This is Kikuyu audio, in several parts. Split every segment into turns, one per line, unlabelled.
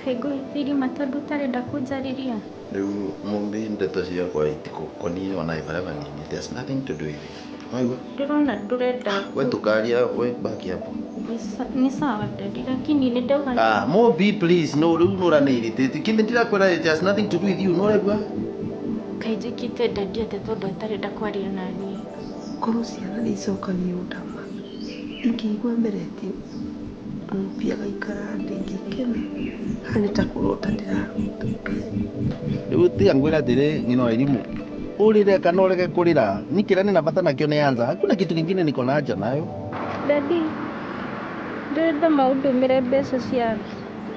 Kaĩ ngũhĩtĩirie ma tondũ ũtarenda kũnjarĩria?
Rĩu Mumbi ndeto ciakwa itigũkoniĩ ona harĩa hanini. There's nothing to do with it. Waigua?
Ndĩrona ndũrenda.
We tukaria we baki hapo.
Ni sawa daddy, lakini nĩ ndauga.
Ah, Mumbi please, no rĩu nĩ ũranĩirĩtĩtie. Kĩndĩ ndirakwĩra it has nothing to do with you, nĩ ũraigua?
Kaĩ njĩkĩte daddy atĩa tondũ atarenda kwaria na niĩ?
Korwo ciana nĩ icokagia ũndama, ingĩigua meretie Mũmbi agaikara thĩ ingĩkena. Haha nĩ ta kũrota ndĩrarota.
Rĩu tiga ngwĩre atĩrĩ ng'ino wa irimũ. Ũrĩre kana ũrege kũrĩra, niĩ kĩrĩa ndĩna bata nakĩo nĩ answer. Hakuna kitu kingine niko na haja nayo.
Daddy, ndĩrenda maũndũmĩre mbeca cia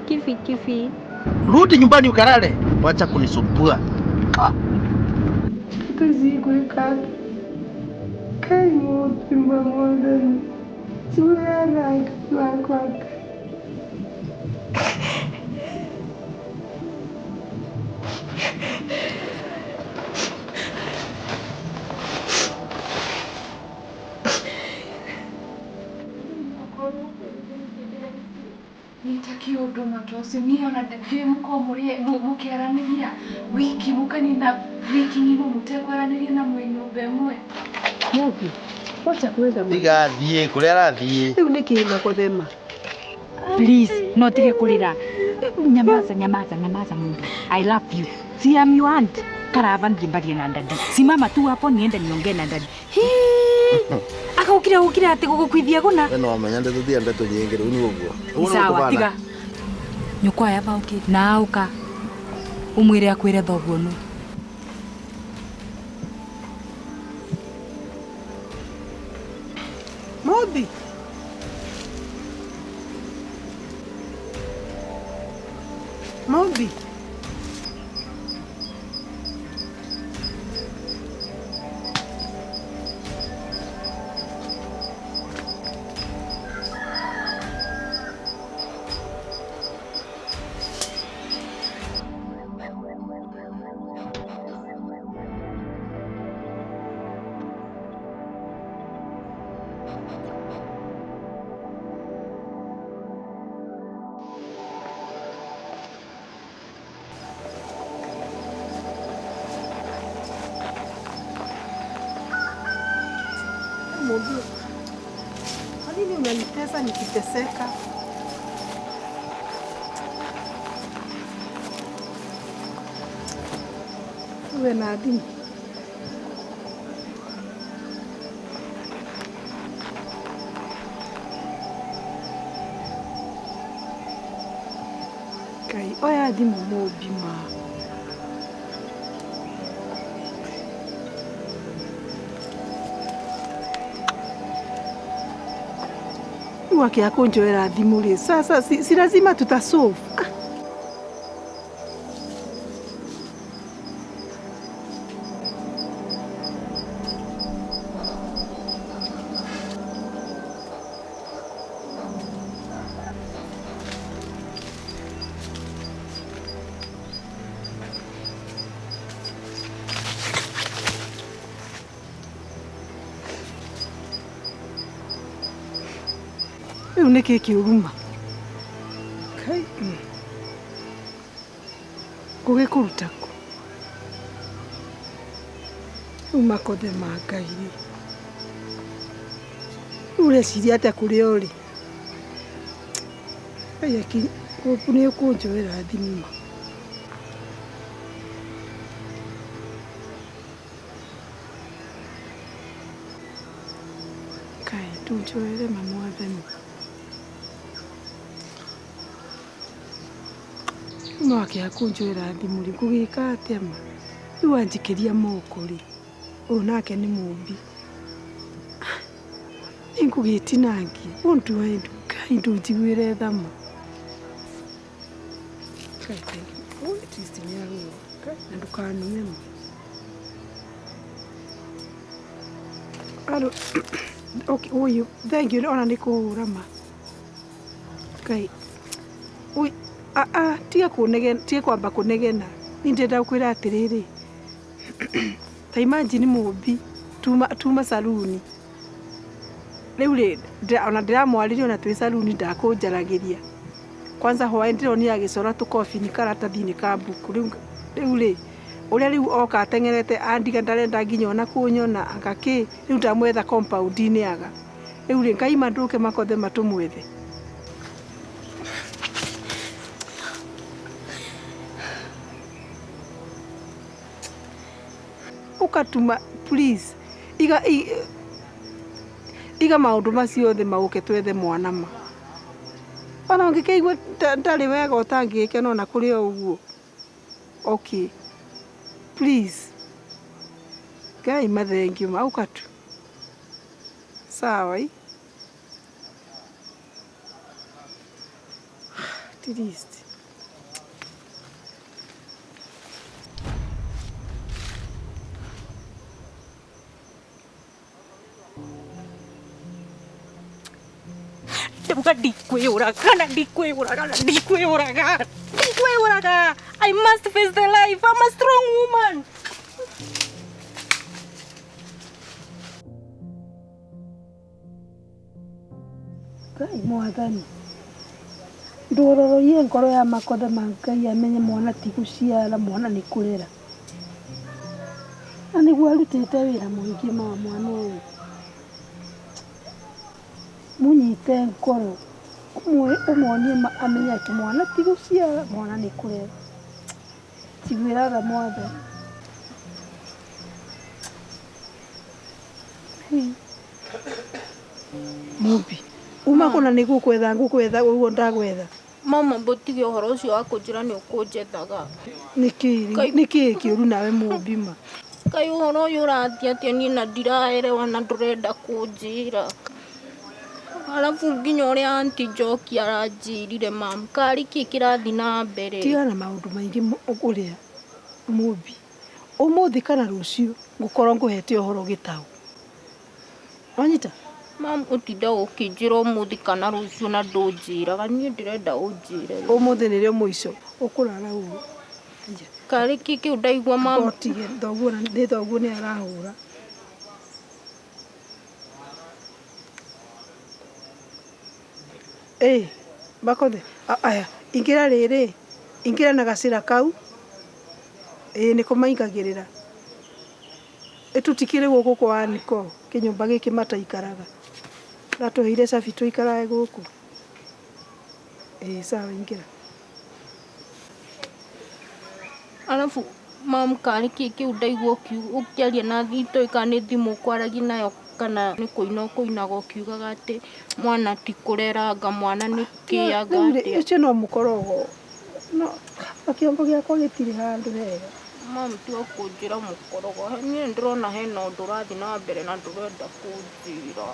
kibikibi.
Rudi nyumbani ukalale, wacha kunisumbua. Ah.
Ndeto ici ngwĩka atĩa? Ngai Mũmbi Mwathani, ciheana Ngai wakwa Ngai.
Nĩ ta kĩũndũ ta ũcio niĩ ona ndĩ mũkorwo mũkĩaranĩria wiki mũkanina wiki ng'ima mũtekwaranĩria na mwĩ nyũmba ĩmwe.
Mũmbi, wacha kuweza
Tiga athiĩ kũrĩa arathiĩ.
Rĩu nĩ kĩĩ makothema?
Please, no tige kurira. Nyamaza, nyamaza, nyamaza Mungu. I love you. Si am your aunt. Karava njimbarie na daddy. Simama tu hapo niende niongee na daddy. Hii. Akaukira ukira ati gugukuithia guna.
We no wamenya ndeto tiga ndeto nyingĩ rĩu nĩ ũguo. Ũguo nĩguo
Sawa,
kũbana.
tiga. Nyukwa ya bauki na auka. Umwire akwire thoguo nu.
Mũmbi. Mũmbi. Mũmbi, kwa nini unanitesa nikiteseka? Uwe na thimũ. Ngai, oya thimũ Mũmbi ma. Rĩu akĩaga kũnjoera thimũ rĩ, sasa si lazima tutasolve. Ah. Rĩu nĩ kĩĩ kĩũruma? Kai. Ngũgĩkũruta kũ? Rĩu makothe ma Ngai rĩ. Rĩu ũreciria atĩa kũrĩa ũrĩ? Ngai aki nĩ ũkũnjoera thimũ ma. Ngai ndũnjoere ma Mwathani. No akĩaga kũnjoera thimũ rĩ, ngũgĩka atĩa ma? Rĩu wanjikĩria moko rĩ, ũyũ nake nĩ Mũmbi. Nĩ ngũgĩtinangia. What do I do? Ngai ndũnjiguĩre tha ma. Ngai thank you. Oh, at least nĩ arũa. Ngai, na ndũkanume ma. Alo, okay, ũyũ, thank you ona nĩ kũhũra ma. Ngai, ui, ah, ah, tiga kũnegena, tiga kwamba kũnegena. Niĩ ndĩrenda gũkwĩra atĩrĩrĩ, ta imagine Mũmbi tuma saruni. Rĩu rĩ, ona ndĩramwarĩria ona twĩ saruni ndakũnjaragĩria. Kwanza hwaĩ ndĩronire agĩcora tũkobini karatathi-inĩ ka mbuku. Rĩu rĩ, ũrĩa rĩu oka ateng'erete andiga ndarenda nginya ona kũnyona anga kĩ, rĩu ndamwetha compound-inĩ aga. Rĩu rĩ, ngaima ndũke makothe matũmwethe. Ũkatuma please iga iga maũndũ macio othe maũke twethe mwana ma. Ona ũngĩkĩigua ndarĩ wega ũtangĩgĩkena ona kũrĩ o ũguo. Okay. Please. Ngai mathengio ma ũka tu. Sawa i. At least.
Ndauga ndikwĩyũraga na ndikwĩyũraga na ndikwĩyũraga ndikwĩyũraga. I must face the life. I'm a strong woman.
Ngai mwathani ndũroroie ngoro ya makothe ma Ngai amenye mwana ti gũciara mwana nĩ kũrera na nĩguo arutĩte wĩra mũingĩ ma mwana ũyũ mũnyite ngoro ũmuonie amenye atĩ mwana ti gũciara mwana nĩ kũrera njiguĩra tha mwathani. Mũmbi uma kũna nĩ gũkwetha ngũkwetha ũguo ndagwetha.
Mama mbũtige ũhoro ũcio wa kũnjĩra nĩ ũkũnjethaga.
Nĩkĩ kĩũru nawe mũmbi ma?
Kaĩ ũhoro ũyũ ũrathiĩ atĩa niĩ na ndiraerewa na ndũrenda kũnjĩra. Arabu nginya ũrĩa aunty Njoki aranjĩrire mam, karĩ kĩ kĩrathiĩ na mbere?
Tigana na maũndũ maingĩ ũrĩa mũmbi. Ũmũthĩ kana rũciũ ngũkorwo ngũhete ũhoro gĩtaũ. Wanyita?
Mam ũtinda ũkĩnjĩra ũmũthĩ kana rũciũ na ndũnjĩraga, niĩ ndĩrenda ũnjĩre.
Ũmũthĩ nĩrĩo mũico ũkũrara ũguo.
Karĩ kĩ kĩu ndaigua mam?
Ũtige thoguo nĩ thoguo nĩ arahũra. Ĩ makothe aya ingĩra rĩrĩ ingĩra na gacĩra kau ĩ nĩko maingagĩrĩra. Ĩtũtikĩrĩ gũkũ kwa Aniko kĩnyũmba gĩkĩ mataikaraga. Ratũheire cabi tũikarage gũkũ. Ĩ sawa ingĩra.
Arabu mam karĩ kĩ kĩu ndaigua ũkĩaria na itoĩ kana nĩ thimũ ũkwaragia nayo kana nĩ kũina ũkũinaga ũkiugaga atĩ mwana ti kũreranga mwana nĩ kĩanga atĩa.
Ũcio no mũkorogo. No kĩongo gĩakwa gĩtirĩ handũ hega.
Mam tiga kũnjĩra mũkorogo, niĩ ndĩrona hena ũndũ ũrathiĩ na mbere na ndũrenda kũnjĩra.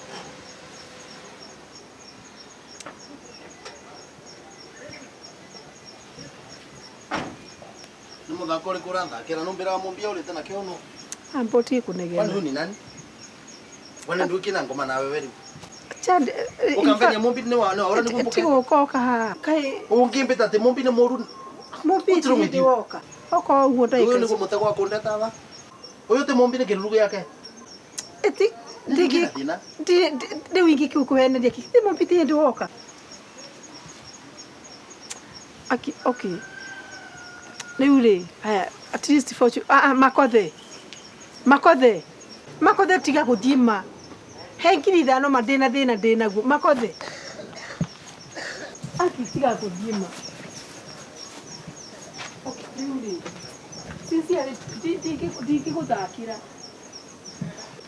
Nĩ mũthako ũrĩkũ ũrathakĩra? Nũmbĩraga mũmbi aũrĩte na kĩono.
Amba ũtige kũnegena.
Kwani huyu ni nani? Wana nduki na ngoma nawe wewe.
Chande
Ukambenia mumbi ni wa ora ni kumbuke.
Tiga gũkoka haha. Kaĩ
Ungimbita ati mumbi ni mũru.
Mumbi
What's wrong with you?
woka. Oka ũguo
Uyu
ndagĩka.
niguo mũtego wa kũndeta tha. Uyu ti mumbi ni kĩruru gĩake.
Eti ndigi
Thĩna.
rĩu ingĩkũheneria kĩ? Ti mumbi ti hĩndĩ woka. Aki okay. Rĩu rĩ, haya at least fortune ah makothe. Makothe. Makothe tiga gũthiĩ ma. He ngiri ithano ma ndĩna thĩna ndĩnaguo. Makothe. Aki tiga gũthiĩ ma. Okay, rĩu rĩ. Sincerely ndingĩgũthakĩra.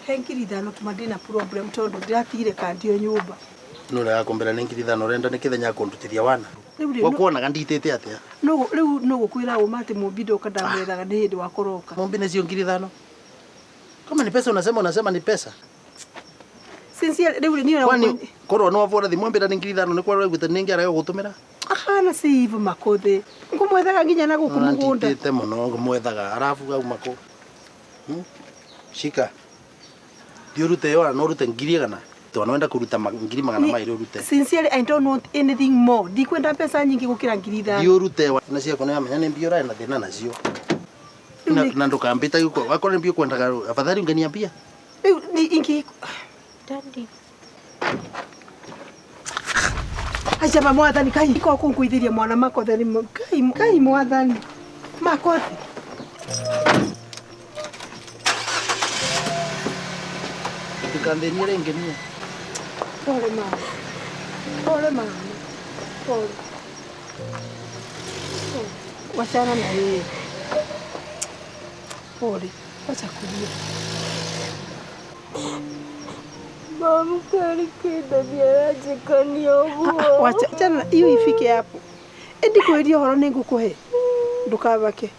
He ngiri ithano tu ma ndĩna problem tondũ ndĩratigire kandi o nyũmba.
No ũrĩa wakumbĩra nĩ ngiri ithano ũrenda nĩ kĩthenya kũndutithia wana.
Rĩu rĩ,
Gwakuonaga nditĩte atĩa?
rĩu no gũkwĩra ũma atĩ mũmbi ndoka ndamwethaga nĩ hĩndĩ wakoroka.
Mumbi nĩ ngiri ithano. Kama ni pesa unasema unasema ni pesa.
Sincerely rĩu rĩ niĩ
Kwani korwo no wavũra thimũ ambĩra nĩ ngiri ithano nĩ kwa ũraiguĩte nĩ ngĩaraga gũtũmĩra?
Ahana si hivyo makothe. Ngũmwethaga nginya na gũkũ mũgũnda.
Nditĩte mũno ngũmwethaga arabu auma kũ. Shika. Thiĩ ũrute yo no ũrute ngiri igana. Tondũ wenda kũruta ngiri magana maĩrĩ ũrute.
Sincerely I don't want anything more. Ndikwenda mbeca nyingĩ gũkĩra ngiri ithano.
Thiĩ ũrute na ciaku nĩ wamenya nĩ mbia ũrarĩ na thĩna nacio. Na ndũkambĩta wakorwo nĩ mbia ũkwendaga afadhali ungeniambia.
Rĩu ni ingi
Daddy.
Aca mwathani kai ko kunguithiria mwana makothe ni kai kai mwathani makothe.
Ndikanthĩnie rĩngĩ niĩ.
Pole mama. Pole mama. Pole. Pole. Wachana na yeye. Pole. Wacha kulia.
Mamu kari kinda nĩaranjĩkania ũguo.
Wacha chana hiyo ifike hapo. Endi kwĩria ũhoro nĩ ngũkũhe. Ndũkabake.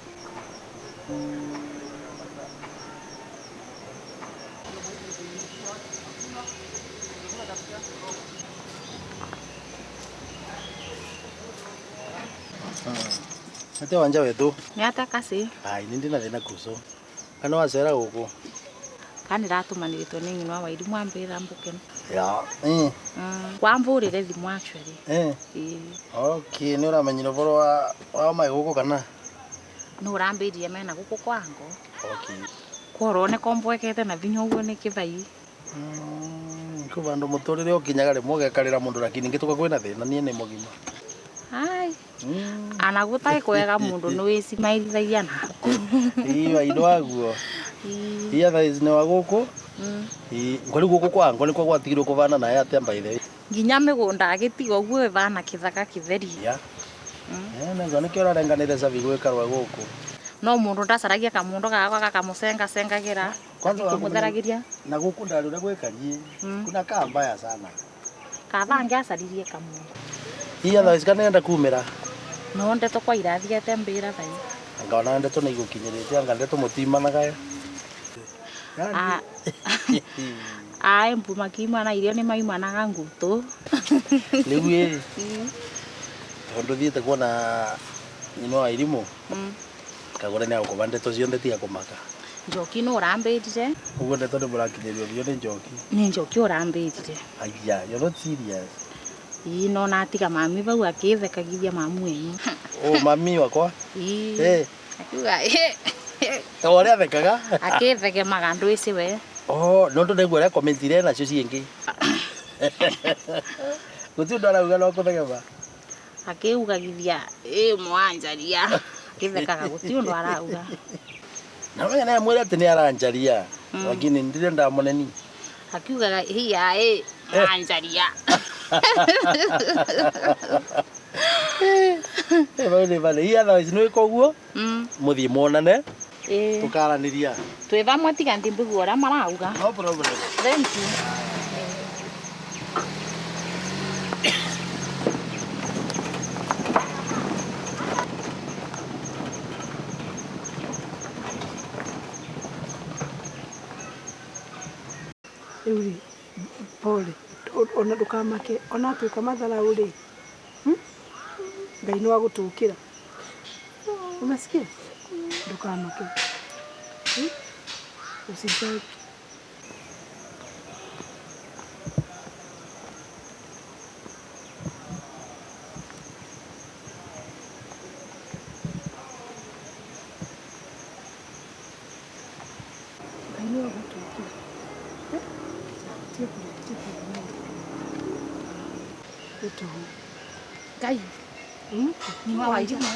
Ate wanja wetu.
Nĩ ata kasi?
Ai nĩ ndĩ na thĩna kuco. Kana wacera gũkũ?
Kana ndĩratũmanĩrĩtwo nĩ nyina wa Wairimũ ambĩra mbũke.
Ya.
Wambũrĩre thimũ actually.
Okay, nĩ ũramenyire ũhoro wa mai gũkũ kana?
Nĩ ũrambĩrire mena gũkũ kwango.
Okay.
Kworwo nĩ kombwekete na vinya ũguo nĩ kĩthai.
Kũ vandũ mũtũrĩre ũkinyaga rĩmwe ũgekarĩra mũndũ lakini ngĩtũka kwĩna thĩna niĩ nĩ mũgima.
Ai. Ana gũtarĩ kwega mũndũ nĩ wĩcimaithagia naku.
Ii waindo waguo. Ii otherwise nĩ wa gũkũ. Ii ngori gũkũ kwango nĩkuo gwatigirwo kũvana naye atĩa by the way.
Nginya mĩgũnda agĩtiga ũguo ĩvana kĩthaka kĩtheri.
Ya. Nĩguo nĩkĩo ũrarenganĩre cabi gwĩkarwo gũkũ.
No mũndũ ndacaragia kamũndũ gakwa gakamũcengacengagĩra.
Kwanza
Kũmũtheragĩria.
Na gũkũ ndarĩ ũrĩa gwĩkarie. Kuna kaa mbaya sana.
Kaba angĩacaririe kamũndũ.
Ii otherwise kana nenda kumĩra.
No ndeto kwa irathiĩte mbĩra thai.
Anga ona ndeto nĩ igũkinyĩrĩte anga ndeto mũtimanaga.
Ae mbu makiumana irio nĩ maumanaga ngũtũ.
Rĩu ĩ tondũ thiĩte kuona nyina wa Irimũ. Kagũre nĩ agũkũba ndeto ciothe tiga kũmaka.
Njoki nĩ ũrambĩrire.
Ũguo ndeto nĩ mũrakinyĩrio biũ nĩ Njoki.
Nĩ Njoki ũrambĩrire.
Aya, you're not serious.
Ii no natiga mami vau akĩthekagithia mamu wenyu.
Oh, mami wakwa?
Ii. Akiuga
O ũrĩa athekaga?
Akĩthekemaga ndwĩci we.
Oh, no ndũ nĩguo ũrĩa commentire nacio ciĩngĩ. Gũtirĩ ũndũ arauga no kũthekema.
Akĩugagithia ĩ mwanjaria. Akĩthekaga gũtirĩ ũndũ arauga.
Na menya naye mwĩre atĩ nĩ aranjaria. Lakini ndirenda mũneni.
Akiugaga hiya ĩ mwanjaria.
Bau nĩ bane. Iya otherwise nĩ wĩka ũguo? Mũthiĩ muonane. Tũkaranĩria.
Twĩ vamwe tiga ndĩmbĩgua ũrĩa marauga.
No problem.
Thank you.
Rĩu rĩ, pole. Ona ndũkamake ona atuĩka matharau rĩ. Ngai nĩ wagũtũkĩra. Umesikia? Ndũkamake. Usijali. Ngai nĩ wagũtũkĩra. Tiga kũrĩa, tiga kũrĩa. Nĩ
Ngai. Ni wa Wairimũ.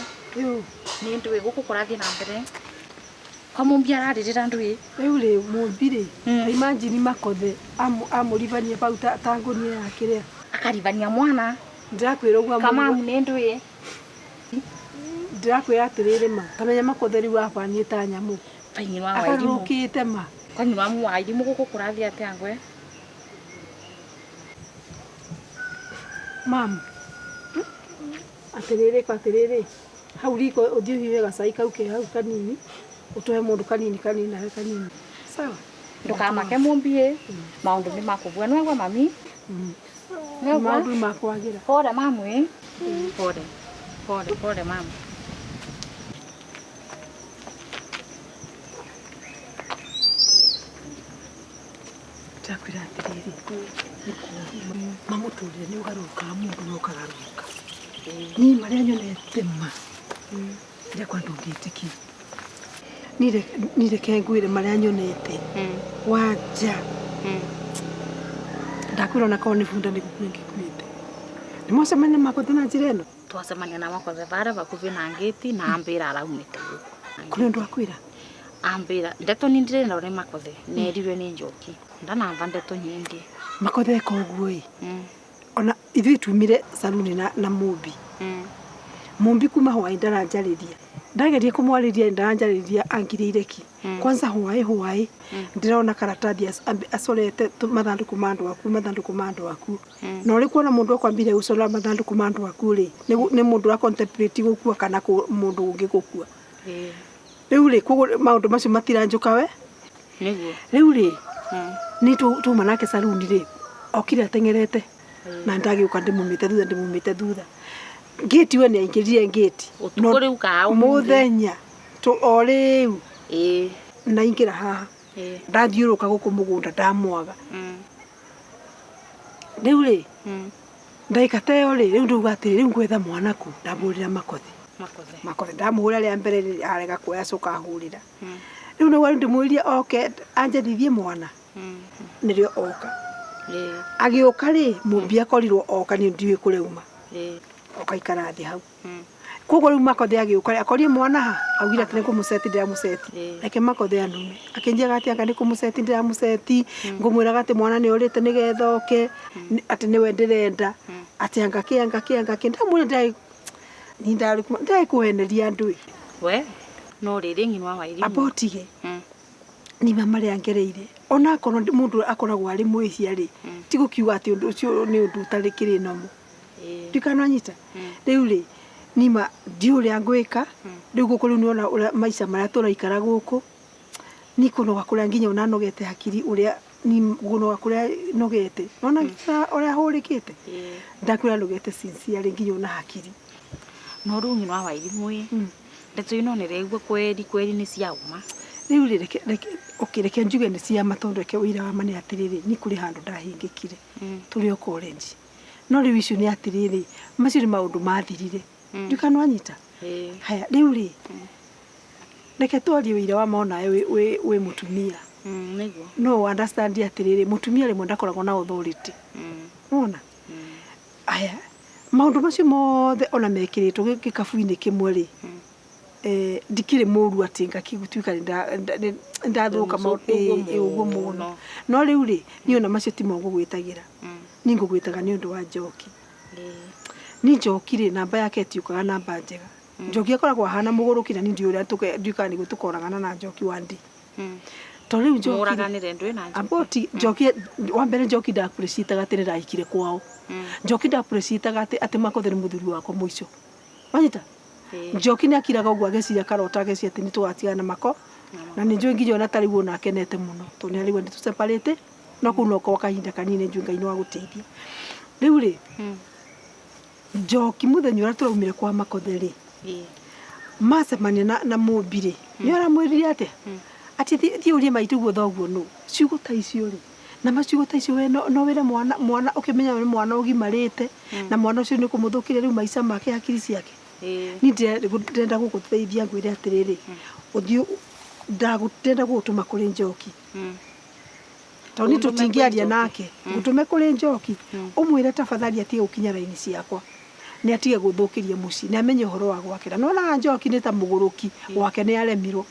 Nĩ ndũĩ gũkũ kũrathiĩ na mbere. Kwa Mũmbi ararĩrĩra ndũĩ.
Rĩu rĩ Mũmbi rĩ, imagine Makothe amũribania bau ta ngũnia ya kĩrĩa.
Akaribania mwana.
Ndĩrakwĩra ũguo
Kamamu nĩ ndũĩ.
Ndĩrakwĩra atĩrĩrĩ ma, tamenya Makothe rĩu abanie ta nyamũ.
Nyina wa Wairimũ.
Akarũkĩte ma.
Kwa nyina wa Wairimũ gũkũ kũrathiĩ atĩa ngwe?
Mam. Atĩrĩrĩ kwa atĩrĩrĩ. Hau riko ũthiĩ ũhiũhe gacai kau ke hau kanini. Ũtũhe mũndũ kanini kanini nawe kanini. Sawa.
Ndũkamake Mũmbi maũndũ nĩ makũbua nĩwaigua mami?
Maũndũ nĩ makwagĩra.
Pole mamu ĩ. Pole. Pole pole mamu.
Ndakwĩra atĩrĩrĩ, mamũtũrĩre nĩ ũgarũrũkaga mũndũ na ũkagarũrũka. Niĩ marĩa nyonete ma ndakwa ndũngĩtĩkia. Niĩ reke ngwĩre marĩa nyonete. Wanja. Ndakwĩra ona korwo nĩ bunda nĩ gũkua ingĩkuĩte. Nĩ mwacemania na Makothe na njĩra ĩno?
Twacemania na Makothe varia vakuvi na ngĩti na ambĩra araumĩte gũkũ.
Kũrĩ ũndũ akwĩra?
Ambĩra ndeto ni ndirenda nĩ Makothe nerirwe nĩ Njoki ndanamba ndeto nyingĩ.
Makothe eka ũguo ĩ. Ona ithuĩ tumire saluni na Mũmbi. Mũmbi kuma hwaĩ ndaranjarĩria. Ndageria kũmwarĩria ndaranjarĩria angirĩire ki. Kwanza hwaĩ hwaĩ ndĩrona karatathi acorete mathandũkũ ma andũ aku, mathandũkũ ma andũ aku. Na ũrĩ kuona mũndũ akwambire gũcora mathandũkũ ma andũ aku rĩ, nĩ mũndũ ũra contemplate gũkua kana mũndũ ũngĩ gũkua. Rĩu rĩ, koguo maũndũ macio matiranjũka we.
Nĩguo.
Rĩu rĩ, nĩ tuma nake saluni rĩ, okire ateng'erete. Na ndagĩũka ndĩmumĩte thutha, ndĩmumĩte thutha. Ngĩti we nĩ aingĩrire ngĩti.
Ũtukũ rĩu kaa ũmũthĩ?
Mũthenya. O rĩu. Ndaingĩra haha. Ndathiũrũrũka gũkũ mũgũnda ndamwaga. Rĩu rĩ, ndagĩka ta ĩyo rĩ, rĩu ndauga atĩrĩ, rĩu ngwetha mwana kũ? Ndamũhũrĩra Makothe.
Makothe.
Makothe ndamũhũrĩra rĩa mbere rĩ, arega kuoya acoka ahũrĩra. Rĩu nĩguo ndĩmwĩrire oke anjethithie mwana. Nĩrĩo oka. Agĩũka rĩ, Mũmbi akorirwo oka niĩ ndiũĩ kũrĩa auma. Oka ikara thĩ hau. Koguo rĩu Makothe agĩũka rĩ, akorire mwana ha, augire atĩ nĩ kũmũceti ndĩramũceti. Reke Makothe anume. Akĩnjĩraga atĩ anga nĩ kũmũceti ndĩramũceti, ngũmwĩraga atĩ mwana nĩ orĩte nĩgetha oke, atĩ nĩwe ndĩrenda, atĩ anga kĩ anga kĩ anga kĩ. Ndamwĩra ndirĩ kũheneria andũ ĩ.
We, no rĩrĩ ng'ino wa Wairimu.
Amba ũtige. Nima marĩa ngereire. Ona akorwo mũndũ akoragwo arĩ mwĩhia rĩ, ti gũkiuga atĩ ũndũ ũcio nĩ ũndũ ũtarĩ kĩrĩ nomo. Ndikananyita. Rĩu rĩ, nima ndiũĩ ũrĩa ngwĩka, rĩu gũkũ rĩu nĩwona ũrĩa maica marĩa tũraikara gũkũ, ni kũnoga kũrĩa nginya ona nogete hakiri ũrĩa ni kũnoga kũrĩa nogete. Nĩwona nginya ũrĩa hũrĩkĩte? Ndakwĩra nogete sincerely nginya ona hakiri.
No rĩu ng'ino wa Wairimu ĩ, ndeto ino nĩraigua kweri kweri nĩ cia ũma.
Rĩu rĩ, reke, reke, okay, reke njuge nĩ cia ma tondũ reke ũira wa ma nĩ atĩrĩrĩ, ni kũrĩ handũ ndahĩngĩkire tũrĩ o college. No rĩu icio nĩ atĩrĩrĩ, macio nĩ maũndũ mathirire. Ndiũĩ wanyita? Haya, rĩu rĩ, reke twarie ũira wa ma onawe wĩ mũtumia.
Nĩguo.
No understand atĩrĩrĩ, mũtumia rĩmwe ndakoragwo na authority. Wona? Aya, maũndũ macio mothe ona mekĩrĩtwo gĩkabu-inĩ kĩmwe rĩ, ndikĩrĩ mũru atĩ ngakĩtuĩka nĩ ndathũka ũguo mũno. No rĩu rĩ, niĩ ona macio timo ngũgwĩtagĩra. Niĩ ngũgwĩtaga nĩ ũndũ wa Njoki. Niĩ Njoki rĩ, namba yake ĩtiũkaga namba njega. Njoki akoragwo ahana mũgũrũki na niĩ ndiũĩ ũrĩa ndiũĩ kana nĩguo tũkoragana na Njoki one day. To rĩu Njoki rĩ,
Mũraganĩre ndwĩ na Njoki.
Amba Njoki, wa mbere Njoki nda appreciate atĩ nĩndahikire kwao. Njoki nda appreciate atĩ Makothe nĩ mũthuri wakwa mũico. Wanyita? Njoki nĩ akiraga ũguo ageciria karota ageciria atĩ nĩ tũgatigana na Mako. Na nĩ njũĩ nginya ona ta rĩu ona akenete mũno tondũ nĩ araigua nĩ tũ separate no kũu no kwa kahinda kanini njũĩ Ngai nĩ wa gũteithia. Rĩu rĩ, Njoki mũthenya ũrĩa tũraumire kwa Makothe rĩ, macemania na Mũmbi rĩ, nĩ aramwĩrire atĩa? Atĩ thiĩ ũrie maitũ guo thoguo nũ. Ciugo ta icio rĩ, na maciugo ta icio we no wĩre mwana, mwana ũkĩmenya nĩ mwana ũgimarĩte, na mwana ũcio nĩ ũkũmũthũkĩria rĩu maica make hakiri ciake. Niĩ ndĩrenda gũgũteithia ngwĩre atĩrĩrĩ, ũthiĩ, ndĩrenda gũgũtũma kũrĩ Njoki. Tondũ niĩ
Ũndũme kũrĩ
tũtingĩaria
Njoki.
nake. Ngũtũme kũrĩ Njoki, ũmwĩre tafadhali atige gũkinya raini ciakwa. Nĩ atige gũthũkĩria mũciĩ, nĩ amenye ũhoro wa gwake. Na nĩwonaga Njoki nĩ ta mũgũrũki, gwake nĩ aremirwo.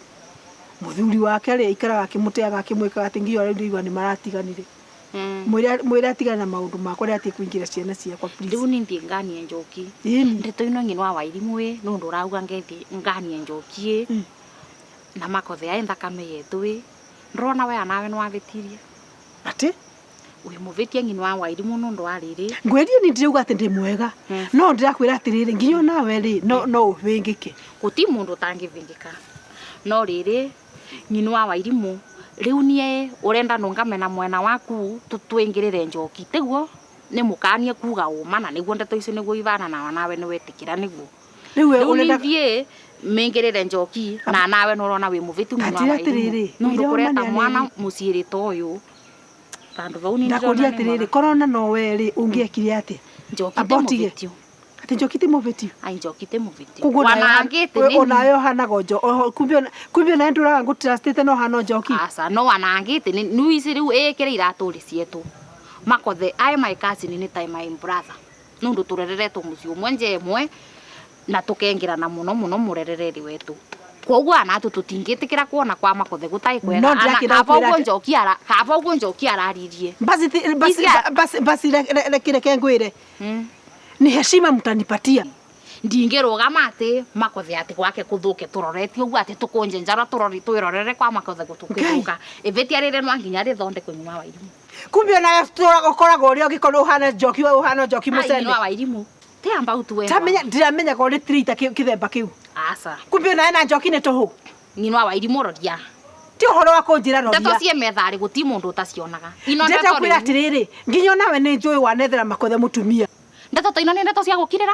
Mũthuri wake rĩ, aikaraga akĩmũteaga akĩmwĩkaga atĩ nginya rĩu ndĩraigua nĩ maratiganire. Mwĩre atigane na maũndũ makwa, rĩrĩa atige kũingĩra ciana ciakwa please.
Rĩu niĩ thiĩ nganie Njoki.
Ĩni.
Ndeto ĩno ng'ino wa Wairimu ĩ, nĩ ũndũ ũrauga ngethi nganie Njoki ĩ, na Makothe aĩ thakame yetũ ĩ, ndĩrona we anawe nĩ wavĩtirie.
Atĩ?
Wĩ mũvĩtie ng'ino wa Wairimu nĩ ũndũ wa rĩrĩ.
Ngwĩrie niĩ ndirauga atĩ ndĩ mwega. No ndĩrakwĩra atĩrĩrĩ, nginya onawe rĩ, no ũvĩngĩke.
Gũti mũndũ ũtangĩvĩngĩka. No rĩrĩ, ng'ino wa Wairimu, rĩu niĩ ũrenda nũngame na mwena waku twĩngĩrĩre Njoki, tiguo? Nĩ mũkanie kuga ũma na nĩguo ndeto icio nĩguo ivana na nawe nĩ wetĩkĩra nĩguo.
Rĩu we
Rĩu
ũrenda
niĩ thiĩ mĩngĩrĩre Njoki na nawe nĩ ũrona wĩ mũvĩtu ng'ino wa
Ndanjĩra
Wairimu.
atĩrĩrĩ,
Nĩ ũndũ
ũira wa
kũreta
ma nĩ
mwana
anene.
mũciĩ ta ũyũ. Vandũ vau nĩ
Ndakũria
ndĩrona nĩ
atĩrĩrĩ,
mwega.
korona no we rĩ, ũngĩekire atĩa?
Njoki ti
Amba ũtige.
mũvĩtio.
Atĩ Njoki ti mũvĩtio?
Ai, Njoki ti mũvĩtio.
Koguo
Wanangĩte nĩ
onawe ũhanaga oho, kumbe onawe ndũraga ngũtrustĩte no ũhana o Njoki?
Aca, no wanangĩte nĩ nĩ ici rĩu ĩkĩre iratũ rĩ cietũ. Makothe aĩ my cousin nĩ ta my brother.
Nundu turereretwo mucii umwe nja imwe na tukengirana muno muno murerereri wetu. Koguo anatu tutingitikira kuona kwa makothe gutai kwega.
No, ndĩrakĩenda
Kaba
gũkwĩra
uguo
atĩ-
njoki ara kaba uguo njoki araririe.
Basi basi basi basi reke ngwire. Ni heshima mtanipatia.
Ndingirugama ati makothe ati gwake kuthuke turoretie uguo ati tukunje njara turori twirorere kwa makothe gutukithuka ivitia riri no nginya rithondekwe nyuma wa irimu.
Kumbe ona ukoragwo ũrĩa ũngĩkorwo ũhana njoki we ũhana njoki
Ai,
mũcene.
nyuma wa irimu ti amba utu we.
Tamenya ndiramenyaga ũrĩ trita kĩthemba kĩu.
Aca.
Kumbe ona na njoki nĩ tũhũ.
Nyina wa irimu roria.
Ti ũhoro wa kũnjĩra
Ndeto
roria.
cie methari guti mundu utacionaga. Ino
Ndĩrenda
ndeto
kwĩra
riu.
atĩrĩrĩ, nginya onawe nĩ njũĩ wanethera makothe mũtumia.
Ndeto ta ino nĩ ndeto cia gukirira.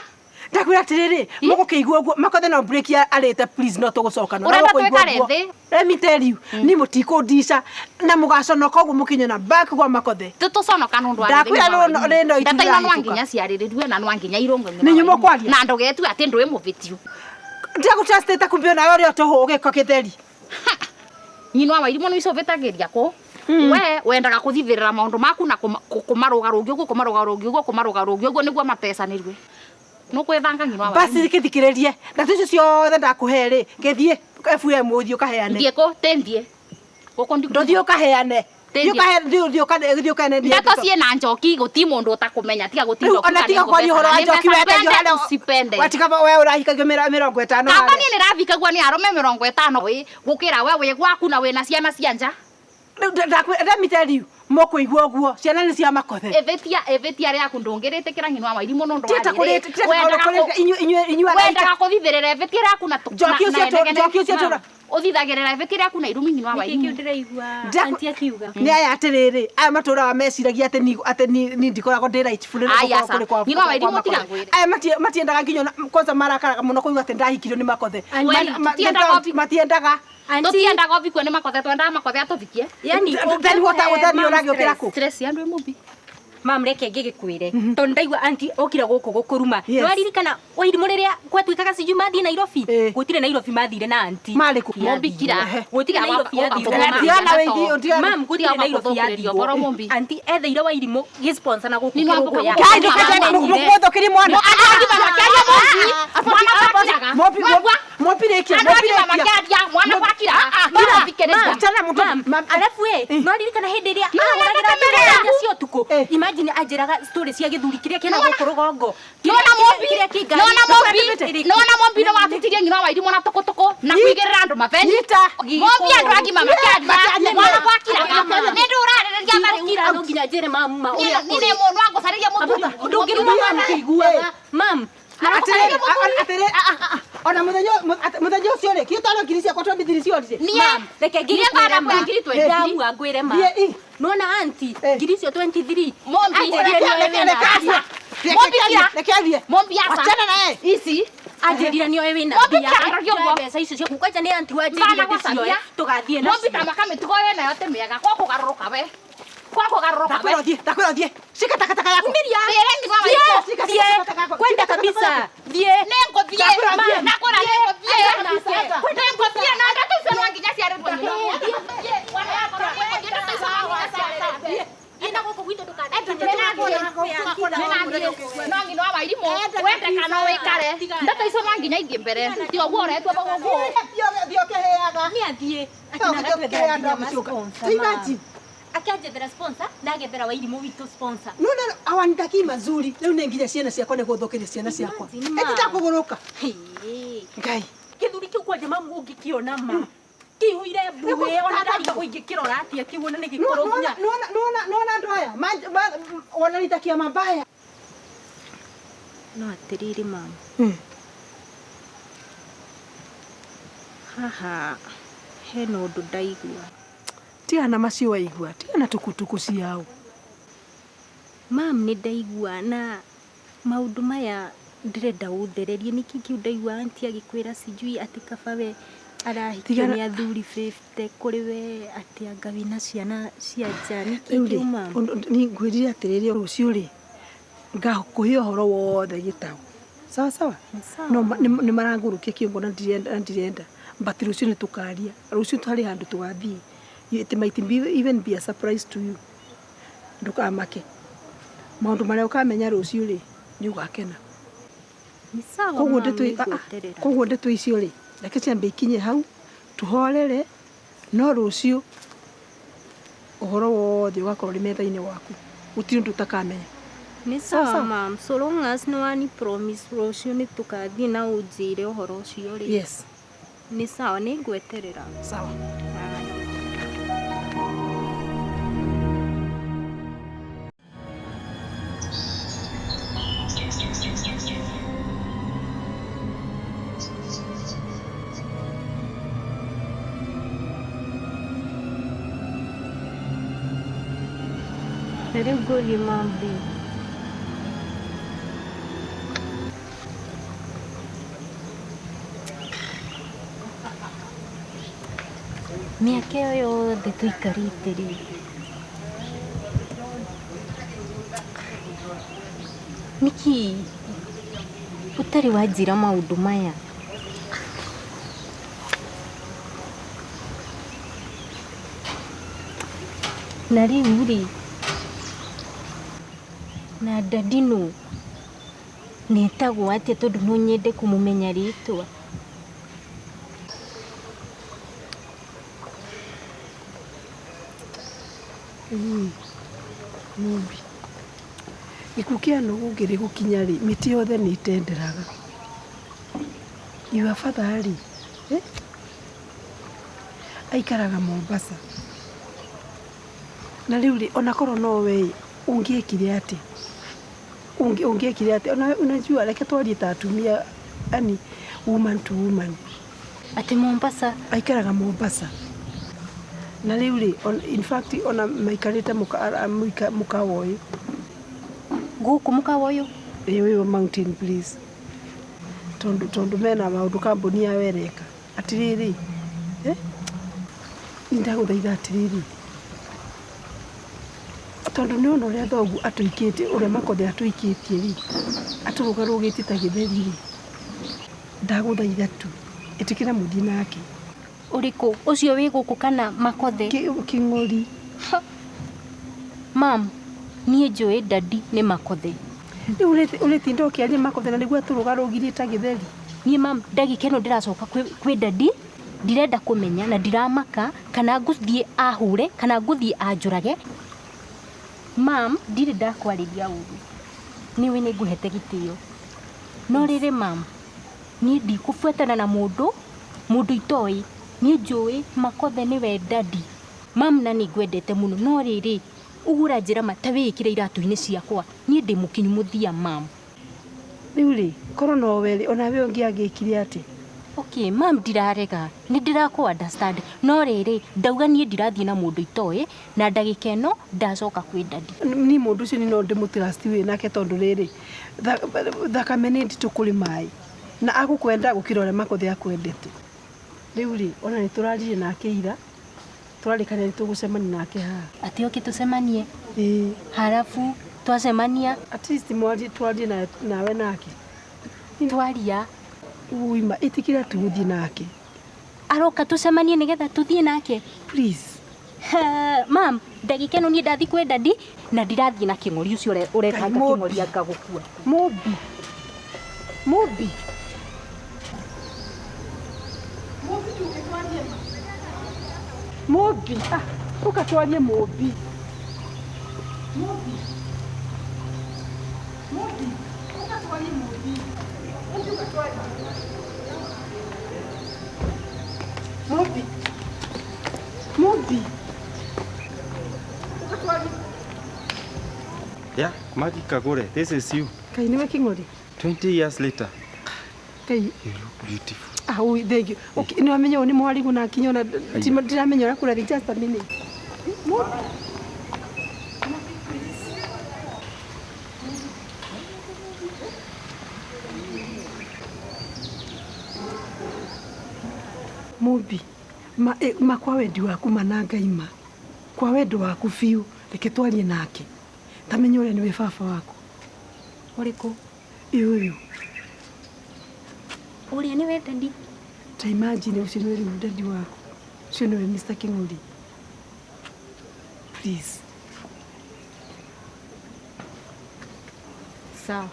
Ndakwĩra atĩrĩrĩ, mũgũkĩigua ũguo makothe no break arĩte please no tũgũcokana.
Ũrenda twĩkare thĩ?
Let me tell you, ni mũtikũndica na mũgaconoka ũguo mũkĩnyona back gwa makothe.
Tutuconoka nundu wa
Ndakwĩra rĩ no
ndeto ino no
itirahĩtũka.
nginya ciarĩrĩrue na no nginya irũngwe.
Nĩ nyuma kwaria.
Na ndũgetue atĩ ndũĩ mũvĩtiu.
Ndiagũtrustĩte kumbe onawe ũrĩ o tũhũ ũgĩko kĩtheri.
Nyina wa irimũ nĩ icũvĩtagĩria kũ we wendaga kũthithĩrĩra maũndũ maku na kũmarũgarũngia ũguo kũmarũgarũngia ũguo kũmarũgarũngia ũguo nĩguo matecanĩrue nũkwĩthanga nyina wa
Basi gĩthikĩrĩrie ndeto icio ciothe ndakũhe rĩ, gĩthiĩ FM ũthiĩ ũkaheane.
Thiĩ kũ tĩ thiĩ gũkũ ndiku
Ndũthiĩ ũkaheane.
Tĩ
Thiĩ ũkaheane, thiĩ thiĩ ũkaheane
ndeto ciĩna njoki gũti mũndũ ũtakũmenya tiga gũtinda
Rĩu ona tiga kwaria ũhoro wa njoki wendagio harĩa
usipende
Watiga we ũrahikagio 50
kaba
harĩa.
niĩ nĩrathikagua nĩ arũme 50 ĩ gũkĩra we wĩ gwaku na wĩna ciana cia nja.
Rĩu ndakwĩra let me tell you, mũkũigua ũguo ciana nĩ cia makothe.
Ĩvĩtia ĩvĩtia rĩaku ndũngĩrĩtĩkĩra nyina wa mairimũ nũndũ wa
Tieta
rĩrĩ,
kũrĩ
wendaga kũ-
inyuĩ
wendaga kũthithĩrĩra ĩvĩtia rĩaku na
Njoki ũcio njoki ũcio tũ-
ũthithagĩrĩra ĩvĩtia rĩaku na irumi nyina wa
Nĩkĩ
wairimũ.
kĩu ndĩraigua
Ndaku-
auntie akiuga?
Nĩ aya atĩrĩrĩ, aya matũraga meciragia atĩ ni atĩ ni ndikoragwo ndĩ rightful rĩrĩa
Ai,
gũkorwo
aca.
kũrĩ kwa
Nyina wa
kwa
Wairimũ tiga
Makothe.
ngwĩre.
Aya matiendaga nginya kwanza marakaraga mũno kũigua atĩ ndahikirio nĩ makothe.
Auntie,
tũtiendaga ũhiki.
Matiendaga.
Auntie,
Tũtiendaga ũthikwe nĩ makothe twendaga makothe atũthikie.
yani
Then what
ũngĩkũhe
then
mum
ũragĩũkĩra
stress.
kũ?
Stress ya andũ ĩmũmbi.
Mam reke ngĩgĩkwĩre tondũ ndaigua auntie okire gũkũ gũkũruma.
Yes.
Nĩwaririkana Wairimũ rĩrĩa gwatuĩkaga sijui mathiĩ Nairobi?
Eh.
Gũtirĩ Nairobi mathire na auntie.
Marĩ kũ?
Mũmbi kira.
Gũtirĩ Nairobi yathirwo.
Ũka-
Tiana wĩithi, tiana.
Mam gũtirĩ
Tiga
Nairobi
gũthũkĩrĩria
yathirwo.
ũhoro Mũmbi.
Auntie etheire Wairimũ gĩ-sponsor na gũkũ
Nĩ nwambuka
kĩrũngũ ya.
Ngai ndũkaje mũthũkĩrie mwana.
Andũ agima makĩaria Mũmbi. Mwana gwakiraga.
Mũmbi
Mwagua.
mũmbi rĩkia,
Andũ
mũmbi
agima
rĩkia.
makĩaria mwana gwakira.
Kira.
Thikĩrĩria.
Achana mũndũ.
Mam,
Mam,
alafu we nwaririkana hĩndĩ ĩrĩa
No,
ahũragĩra
no, no, no,
thimũ cia ũtukũ.
Eh.
Imagine anjĩraga story cia gĩthuri kĩrĩa kĩna gũkũ rũgongo.
Nona Mũmbi,
Kĩrĩa kĩ ngari.
nona Mũmbi,
Ĩrĩkũ?
nona Mũmbi nĩ watutirie nyina wa Wairimũ na tũkũtũkũ na kũigĩrĩra andũ mabeni.
Nyita.
Mũmbi andũ agima makĩaria mwana gwakiraga. Nĩ ndĩ ũrarĩrĩria tha rĩu.
Ndingĩkira no nginya njĩre mamu ma ũrĩa
Niĩ nĩ mũndũ wangũcarĩria mũthuri.
ndũngĩruma mamu kĩiguaga. Mam,
Atĩrĩrĩ, atĩrĩrĩ, ona mũthenya mũthenya ũcio rĩ, kĩo tano ngiri ciakwa 23 ciorire.
Niĩ
Mam, reke
niĩ
ngĩgĩkwĩre
thanda
ma.
kwa ngiri 23.
Ndamua ngwĩre ma.
Thiĩ, i.
Nona auntie,
Eh.
ngiri icio 23.
Mũmbi,
Anjĩrire nĩoĩ
Reke
wĩna
athiĩ.
mbia.
Mũmbi kira.
Reke athiĩ.
Mũmbi aca.
Achana naye.
Ici.
Anjĩrire nĩoĩ wĩna
Mũmbi
mbia.
kira roria ũguo.
Njoe mbeca icio ciaku. Kwanja nĩ auntie wanjĩrire
Mbana
ndĩcioe
gwacaria.
tũgathiĩ
Mũmbi
nacio.
ta mĩtugo wĩ nayo ti mĩega. Kwa kũgarũrũka we. Kwa kũgarũrũka we.
Ndakwĩra ũthiĩ, ndakwĩra ũthiĩ. Shika takataka yako.
Umiria.
Thiĩre nyina wa Wairimũ.
Shika
Thiĩ.
takataka yako.
Kwenda
Shika takataka
kabisa.
yako.
Thiĩ.
Nĩngũthiĩ.
Ndakwĩra thiĩ.
Ndakwĩra nĩngũthiĩ.
Kabisa.
Nĩngũthiĩ na ndeto icio no nginya ciarĩrwo nyina. Thiĩ. Mwana wakwa nĩngũthiĩ ndeto icio no nginya ciarĩrwo.
Thiĩ na gũkũ gwitũ
No nyina wa Wairimũ wende kana wĩkare ndeto icio no nginya ithiĩ mbere ti ũguo ũretwo bau ũguo.
Thiĩ ũkĩheaga.
Nĩ athiĩ.
Thiĩ ũkĩheaga andũ a gũcuka. Imagine.
Akĩanjethera sponsor na agethera Wairimũ witũ sponsor.
Nona awanitakii mazuri. Rĩu nĩ nginya ciana ciakwa nĩ gũthũkĩria ciana ciakwa.
Imagine, ma.
Ĩti kũgũrũka.
Hĩĩ.
Ngai.
Gĩthuri kĩu kwanja mamu ũngĩkĩona ma kĩihũire mbuĩ ona ndarigwo ingĩkĩrora atĩa kĩu ona nĩ gĩkũrũ nginya
Nona nona nona andũ aya wananitakia mabaya.
No atĩrĩrĩ mamu, haha hena ũndũ ndaigua.
Tigana macio waigua, tigana tukutuku ciao.
Mam nĩ ndaigua na maũndũ maya ndĩrenda ũthererie nĩkĩ kĩu ndaigua auntie agĩkwĩra sijui atĩ kaba we arahikio
Tigana-
nĩ athuri 50 kũrĩ we atĩ anga wĩna ciana cia nja nĩkĩ
Rĩu
kĩu
rĩ,
mam?
ni ngwĩrire atĩrĩrĩ rũciũ rĩ ngakũhe ũhoro wothe gĩtaũ. Sawa sawa? No nĩ marangũrũkia kĩongo na ndirenda na ndirenda. But rũciũ nĩ tũkaria. Rũciũ harĩ handũ tũgathiĩ. It might be even be a surprise to you. Ndũkamake. Maũndũ marĩa ũkamenya rũciũ rĩ, Nĩ ũgakena.
Nĩ sawa
Koguo
mam,
ndeto
nĩ ngweterera.
Koguo ndeto icio rĩ, reke ciambe ikinye hau, tũhorere, no rũciũ ũhoro wothe ũgakorwo ũrĩ metha-inĩ waku. Gũtirĩ ũndũ ũtakamenya.
Nĩ
Sawa
sawa
sawa.
mam, so long as nĩ wani promise rũciũ nĩ tũkathiĩ na ũnjĩre ũhoro ũcio rĩ.
Yes.
Nĩ sawa, nĩ ngweterera.
Sawa.
Na rĩu ngũrie mam rĩ, mĩaka ĩyo yothe tũikarĩte rĩ, nĩkĩ ũtarĩ wanjĩra maũndũ maya? Na rĩu rĩ, na daddy nũ? Na etagwo atĩa tondũ no nyende kũmũmenya rĩtwa?
Mũmbi, gĩkuũ kĩa nũgũ ngĩrĩ gũkinya rĩ, mĩtĩ yothe nĩ ĩtenderaga. Your father rĩ, eh? Aikaraga Mombasa. Na rĩu rĩ, ona korwo no we ĩ, ũngĩekire atĩa? Ũngĩekire atĩa? Ona unajua reke twarie ta atumia, yani woman to woman.
Atĩ Mombasa?
Aikaraga Mombasa. Na rĩu rĩ, in fact ona maikarĩte mũkawa ũyũ.
Gũkũ mũkawa ũyũ?
Ĩĩ ũyũ Mountain Breeze. Tondũ tondũ mena maũndũ kambuni yao ĩreka. Atĩrĩrĩ, eh? Nĩ ndagũthaitha atĩrĩrĩ, tondũ nĩ wona ũrĩa thoguo atũikĩtie, ũrĩa Makothe atũikĩtie rĩ, atũrũgarũgĩtie ta gĩtheri rĩ, ndagũthaitha tu, ĩtĩkĩra mũthiĩ nake.
Ũrĩkũ? Ũcio wĩ gũkũ kana Makothe?
Kĩng'ori.
Mam, niĩ njũĩ daddy nĩ Makothe.
Rĩu ũrĩtinda ũkĩaria Makothe na nĩguo atũrũgarũgirie ta gĩtheri.
Niĩ mam, ndagĩka ĩno ndĩracoka kwĩ daddy, ndirenda kũmenya na ndiramaka kana ngũthiĩ ahũre kana ngũthiĩ anjũrage. Mam, ndirĩ ndakwarĩria ũru. Nĩũĩ nĩ ngũhete gĩtĩo. No rĩrĩ mam, niĩ ndikũbuatana na mũndũ, mũndũ itoĩ. Niĩ njũĩ Makothe nĩwe daddy. Mam na nĩ ngwendete mũno, no rĩrĩ, ũguo ũranjĩra ma ta wĩĩkĩre iratũ-inĩ ciakwa. Niĩ ndĩ mũkinyu mũthia mam.
Rĩu rĩ, korwo no we rĩ, ona we ũngĩagĩkire atĩa?
Okay, mam ndirarega, nĩ ndĩrakũ understand. No rĩrĩ, ndauga niĩ ndirathiĩ na mũndũ itoĩ, na ndagĩka ĩno ndacoka kwĩ daddy.
Niĩ mũndũ ũcio niĩ no ndĩmũ trust wĩ nake tondũ rĩrĩ, thakame nĩ nditũ kũrĩ maĩ. Na agũkwenda gũkĩra ũrĩa Makothe akwendete. Rĩu rĩ, ona nĩ tũraririe nake ira, tũrarĩkanĩra nĩ tũgũcemania nake haha.
Atĩ oke tũcemanie?
Ĩĩ.
Halafu twacemania?
At least twarie nawe nake.
Twaria?
Uima, ĩtĩkĩra tu gũthiĩ nake.
Aroka tũcemanie nĩgetha tũthiĩ nake?
Please.
Mam, ndagĩka ĩno niĩ ndathiĩ kwĩ daddy na ndirathiĩ na kĩng'ori ũcio ũretanga kĩng'ori anga gũkua.
Mũmbi. Mũmbi. Mũmbi. Ah, ũka twarie Mũmbi. Mũmbi. Mũmbi. Ũka twarie Mũmbi. Mũmbi ũka twarie. Mũmbi. Mũmbi. Ũka twarie.
Yeah, Maggie Kagure, this is you.
Kai nĩwe Kĩng'ori?
20 years later.
Kai.
You look beautiful.
Ah, ui, thank you. Okay, nĩ wamenya ũyũ nĩ mwarigũ na akinya ona ndiramenya ũrĩa kũrathiĩ, just a minute. Mũmbi. Mũmbi, ma, ma kwa wendi waku ma na Ngai ma. Kwa wendo waku biũ, reke twarie nake. Ta menya ũrĩa nĩwe baba waku.
Ũrĩkũ?
Ĩ ũyũ.
Ũrĩa nĩwe daddy?
Ta imagine ũcio nĩwe rĩu daddy waku. Ũcio nĩwe Mr. Kĩng'ori. Please.
Sawa.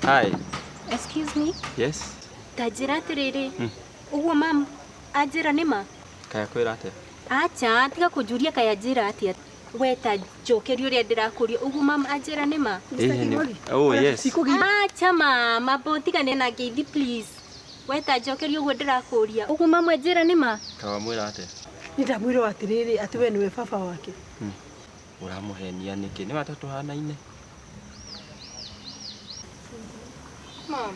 Hi.
Excuse me.
Yes.
Ta njĩra atĩrĩrĩ, ũguo mam anjĩra nĩ ma?
Kaya kwĩra atĩa?
Acha, tiga kũnjũria kaya njĩra atĩa. We ta njokeria ũrĩa ndĩrakũria, ũguo mam anjĩra nĩ ma?
Oh yes.
Acha mama, bo tigane na ngeithi please. We ta njokeria ũguo ndĩrakũria, ũguo mam anjĩra nĩ ma?
Kawamwĩra atĩa?
Nĩ ndamwĩrwo atĩrĩrĩ atĩ we nĩwe baba wake.
Ũramũhenia nĩkĩ? Nĩ watatũhanaine.
Mom.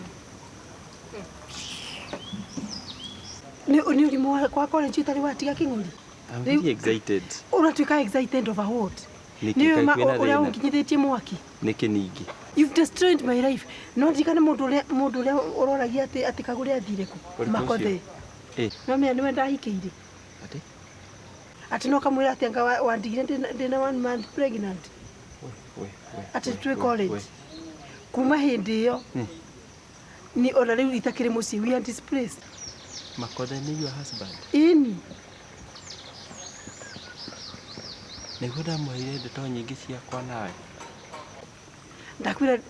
Nĩ ũrimũ kwa college ũtarĩ watiga kĩng'ori.
I'm very excited.
Ũratuĩka excited over what?
Nĩkĩ
Nĩ
kaĩ
ma
kwĩna
ũrĩa
thĩna?
ũnginyithĩtie mwaki.
Nĩkĩ ningĩ?
You've destroyed my life. No ndirikane mũndũ ũrĩa ũroragia atĩ Kagũre athire kũ?
Ũrĩkũ ũcio?
Makothe.
Eh.
No menya nĩwe ndahikĩire.
Atĩ?
Atĩ no kamwĩra atĩ anga wandigire ndĩna 1 month pregnant.
We, we.
Atĩ twĩ college. Kuma hĩndĩ ĩyo ni ona rĩu itakĩrĩ mũciĩ, we are displaced.
Makothe nĩ your husband.
Ĩni.
Nĩguo ndamũheire ndeto nyingĩ ciakwa nawe.
Ndakwĩra,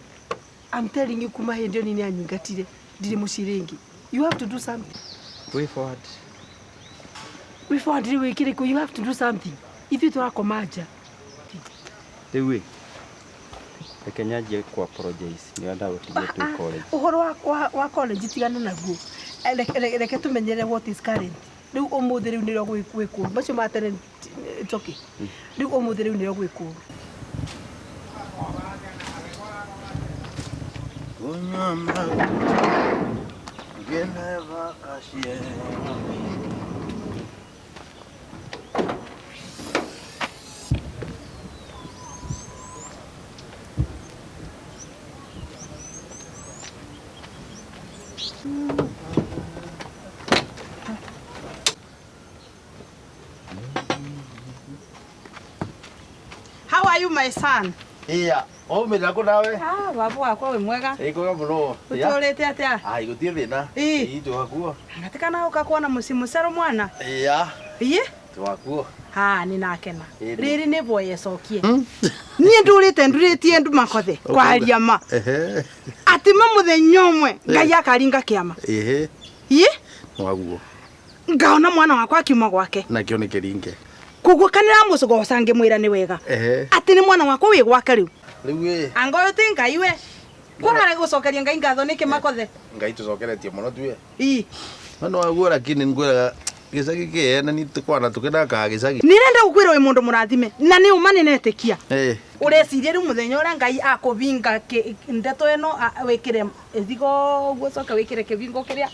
I'm telling you, kuma hĩndĩ ĩyo nĩ anyingatire ndirĩ mũciĩ rĩngĩ. You have to do something.
Way forward.
Way forward rĩu ĩkĩrĩkũ? You have to do something. Ithuĩ tũrakoma nja.
Rĩu ĩ, reke nyanjie kũ apologize nĩ ndagũtigire twĩ college.
Ũhoro wa college tigana naguo. Reke tũmenyere what is current. Rĩu ũmũthĩ rĩu nĩrĩo gwĩ kũũru. Macio ma tene it's okay. Rĩu ũmũthĩ rĩu nĩrĩo gwĩ kũũru.
How are you, my son?
Iya, ũmĩrĩra kũ nawe?
Ah, baba wakwa wĩ mwega.
Ĩ kwega mũno.
Ũtũrĩte atĩa?
Ai, gũtirĩ thĩna.
Ĩ.
Ĩ twakuo.
Ngatikana ũka kuona mũciĩ mũcerũ mwana.
Iya,
Iye?
twakuo.
Ha, nĩ nakena.
Ĩ.
Rĩrĩ nĩ boy ecokie. Niĩ ndũrĩte ndurĩtie ndu makothe kwaria ma.
Ehe.
Atĩ ma mũthenya ũmwe Ngai akaringa kĩama.
Ehe.
Iye?
Waguo.
Ngaona mwana wakwa akiuma gwake.
Nakĩo nĩ kĩringe.
Koguo kanĩra mũcogoca ngĩmwĩra nĩ wega.
Ehe.
Atĩ nĩ mwana wakwa wĩ gwake rĩu.
Rĩu ĩ,
Anga ũyũ ti Ngai we. Kũrare gũcokeria Ngai ngatho nĩkĩ makothe?
Ngai tũcokeretie mũno tuwe.
Ĩ.
No no waguo lakini ngwĩraga gĩcagi kĩene nĩ tũkwana tũkĩnakaga gĩcagi.
Nĩrenda gũkwĩra wĩ mũndũ mũrathime na nĩ ũma nĩnetĩkia.
Ĩ.
Ũreciria rĩu mũthenya ũrĩa Ngai akũbinga ndeto ĩno wĩkĩre ĩthigo ũguo ũcoke wĩkĩre kĩbingo kĩrĩa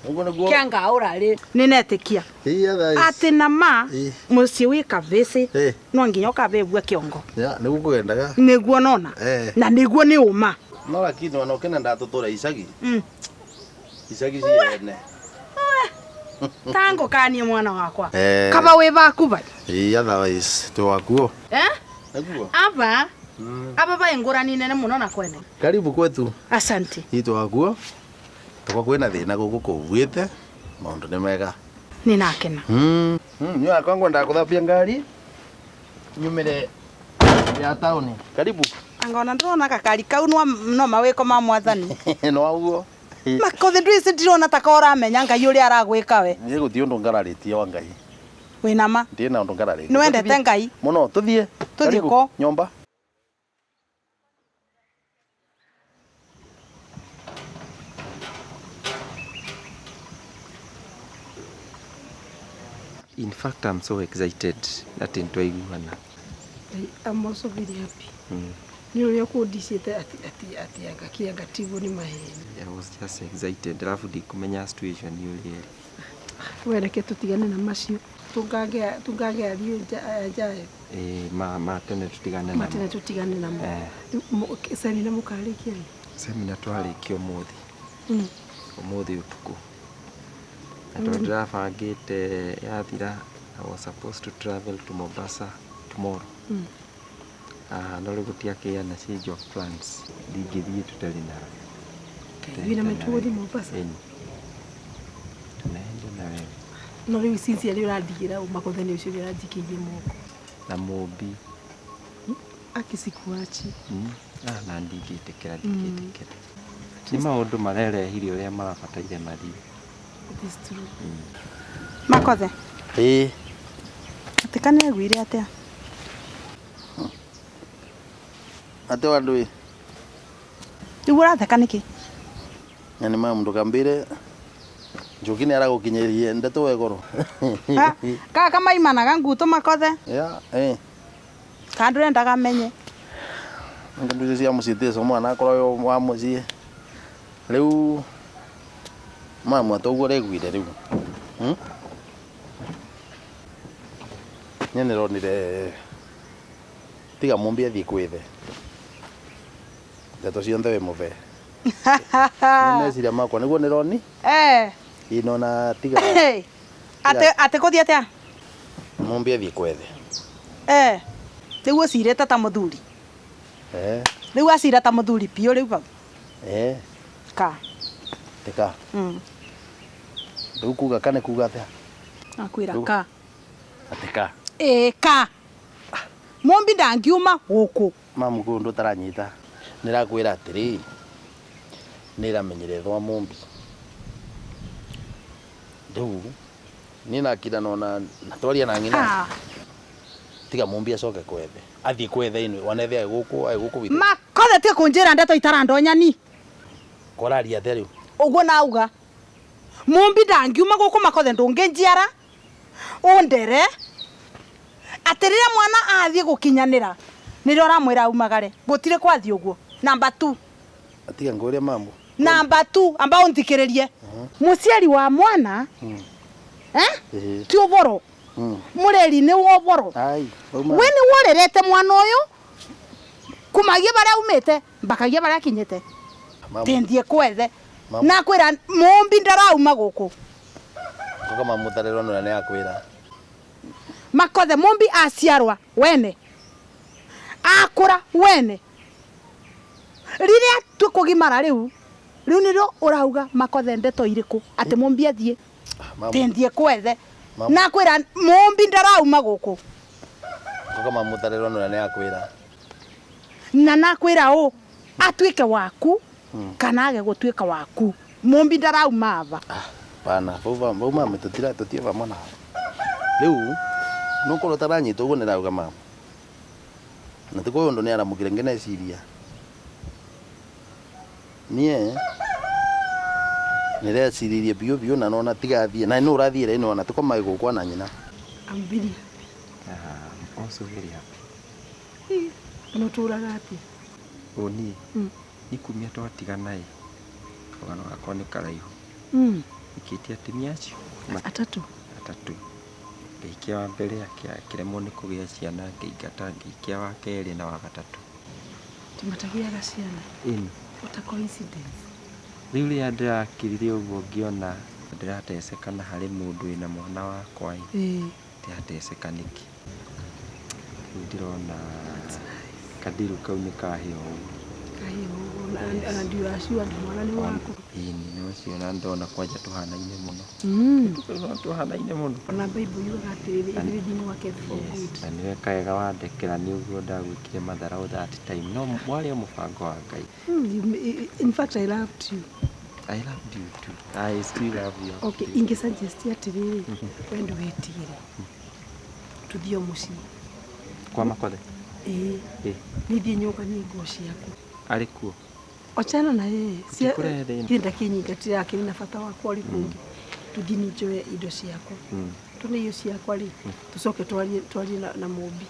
Ũguo nĩguo.
kĩa ngaũra rĩ. Nĩnetĩkia.
Ĩ otherwise.
Atĩ na ma
Ĩ.
mũciĩ wĩ kavĩcĩ
Ĩ.
no nginya ũkavĩvua kĩongo.
Ya, nĩguo kũgendaga.
Nĩguo nona.
Eh.
Na nĩguo nĩ ũma.
No lakini ona ũkĩnenda tũtũre icagi. Icagi ciene.
Tangũkanie mwana wakwa.
Eh.
Kaba wĩ baku bai.
Ĩ otherwise twakuo.
Eh?
Nĩguo.
Aba aba bai ngũrani nene mũno na kwene.
Karibu kwetu.
Asante.
Ĩ twakuo. Tũkwa kwĩna thĩna gũkũ kũbuĩte. Maũndũ nĩ mega.
Nĩ nakena.
Niĩ wakwa ngwendaga gũthambia ngari nyumĩre ya taũni. Karibu.
Anga ona ndĩrona gakari kau no mawĩko ma mwathani.
No waguo.
Makothe ndwĩci ndirona ta ka ũramenya Ngai ũrĩa aragwĩka we.
Niĩ gũtirĩ ũndũ ngararĩtie wa Ngai.
Wĩna ma?
Ndirĩ na ũndũ ngararĩtie.
Nĩ wendete Ngai?
Mũno, tũthiĩ.
Tũthiĩ
Karibu.
kũ?
Nyũmba.
In fact, I'm so excited atĩ nĩtwaiguana.
I'm also very happy. Nĩ ũrĩa ũkũndicĩte atĩ anga kĩanga tiguo nĩ maheni.
I was just excited alafu ndikũmenya situation ũrĩa ĩrĩ.
We reke tũtigane na macio. Tũngange ariũ njayo.
Ĩ ma tene tũtigane namo.
Matene tũtigane namo. Semina mũkarĩkia rĩ?
Semina twarĩkia ũmũthĩ. Ũmũthĩ ũtukũ. Na tondũ ndĩrabangĩte yathira, I was supposed to travel to Mombasa tomorrow. Ah, no rĩu gũtiakĩa na change of plans. Ndingĩthiĩ tũtarĩ nawe.
Wĩna mĩtugo Mombasa.
Ĩni. Tunaenda na wewe.
No rĩu sincerely ũrandigĩra ũ Makothe nĩ ũcio ũranjikĩirie moko.
Na Mũmbi.
Akisikuachi.
Ah, na ndingĩtĩkĩra ndingĩtĩkĩra. Nĩ maũndũ marerehire ũrĩa marabataire mathiĩ.
It is true.
Makothe.
Ĩĩ.
Atĩ kana aiguire atĩa?
Atĩ wandũ ĩ.
Rĩu ũratheka nĩkĩ?
Na nĩ mamu ndũkambĩre Njoki nĩ aragũkinyĩrie ndeto we goro.
Gaka maimanaga nguto Makothe.
Ya, eh.
Kana ndũrendaga menye.
Ndio cia mũciĩ tico mwana akorwo wĩ wa mũciĩ. Rĩu mamu atoguo ũraiguire rĩu. Hmm? Niĩ nĩronire tiga Mũmbi athiĩ kwĩthe. Ndeto cionthe wĩ mũbe. Nĩ meciria makwa nĩguo nĩroni.
Eh.
Ĩ nona tiga
Atĩ atĩ kũthiĩ atĩa?
Mũmbi athiĩ kwethe.
Eh. Rĩu ũcirĩte ta mũthuri.
Eh.
Rĩu acira ta mũthuri biũ rĩu bau.
Eh.
Ka.
Tika. Rĩu kuga ka nĩ kuga atĩa?
Akwĩra ka.
Atĩ ka.
Ĩĩ ka. Mũmbi ndangiuma gũkũ.
Mamu kwĩ ũndũ ũtaranyita. Nĩrakwĩra atĩrĩ, nĩramenyire thwa Mũmbi. Rĩu niĩ nakira nona na twaria na ng'ina. Tiga Mũmbi acoke kwethe. Athiĩ kwethe inwe wanethe agũkũ agũkũ witũ.
Makothe tiga kũnjĩra ndeto itarandonyani.
Koraria atĩa rĩu?
Ũguo nauga. Mũmbi ndangiuma gũkũ Makothe ndũngĩnjiara. Ũndere. Atĩ rĩrĩa mwana athiĩ gũkinyanĩra nĩrĩo ũramwĩra aumagare. Gũtirĩ kwathiĩ ũguo. Number 2.
Tiga ngũrie mamu.
Number 2 amba ũnthikĩrĩrie. Mũciari wa mwana eh? Ti ũboro. Mũreri nĩ wa ũboro. We nĩ worerete mwana ũyũ kumagia barĩa aumĩte mbakagia barĩa akinyĩte. Tindie kwethe. Nakwĩra Mũmbi ndarauma gũkũ.
Koka mamu tarĩrwo nĩ nĩ akwĩra.
Makothe Mũmbi aciarwa wene. Akũra wene. Rĩrĩa tũkũgimara rĩu rĩu nĩrĩo ũrauga Makothe ndeto irĩkũ atĩ Mũmbi athiĩ. Tindie kwethe. Nakwĩra Mũmbi ndarauma gũkũ.
Koka mamu tarĩrwo nĩ nĩ akwĩra.
Na nakwĩra ũ atuĩke waku kana age gũtuĩka waku. Mũmbi ndarauma ava.
Pana, vau mamu tũtira tũtie vamwe nawe. Rĩu nũkorwo ũtaranyita ũguo nĩrauga mamu. Na ti kwĩ ũndũ nĩaramũkire ngĩneciria. Niĩ nĩreciririe biũ biũ na nona tigathiĩ na nĩ ũrathiĩre ĩno ona tiko mai gũkwa na nyina.
I'm very happy.
I'm also very happy.
No tũraga atĩa?
Ũ niĩ nikumia twatigana ĩ karũgano gakwa nĩ karaihu. Ikĩtie atumia acio
atatũ.
Atatũ. Ngĩikia wa mbere akĩremwo nĩ kũgĩa ciana ngĩingata ngĩikia wa kerĩ na wa gatatũ.
Timatagiaga ciana.
Ĩni.
What a coincidence.
Rĩu rĩrĩa ndĩrakirire ũguo ngĩona ndĩrateceka na harĩ mũndũ wĩna mwana wakwa ĩ. Ndĩrateceka nĩkĩ? Rĩu ndĩrona kandiru kau nĩ kahĩa ũguo.
Kahĩa ũguo na you are assured mwana nĩ waku.
Ĩni nĩ ũcio na ndona kwanja tũhanaine mũno. Tũhanaine mũno.
Ona Bible yugaga atĩrĩrĩ everything worketh for good.
Na nĩ weka wega wandekera nĩ ũguo ndagwĩkire matharau that time. No warĩ o mũbango wa Ngai.
In fact I loved you.
I loved you too. I still love you.
Okay, ingĩ suggest atĩrĩrĩ we ndũgetigĩre. Tũthiĩ o mũciĩ.
Kwa Makothe?
Ĩĩ. Nithiĩ nyũnganie nguo ciaku.
Arĩ kuo?
Ochana na yeye.
Gũtikũrehe thĩna.
Niĩ ndakĩnyingatire akĩrĩ na bata wakwa ũrĩ kũngĩ. Tũthiĩ niĩ njoe indo ciakwa. Tune irio ciakwa rĩ, tũcoke twarie na Mũmbi.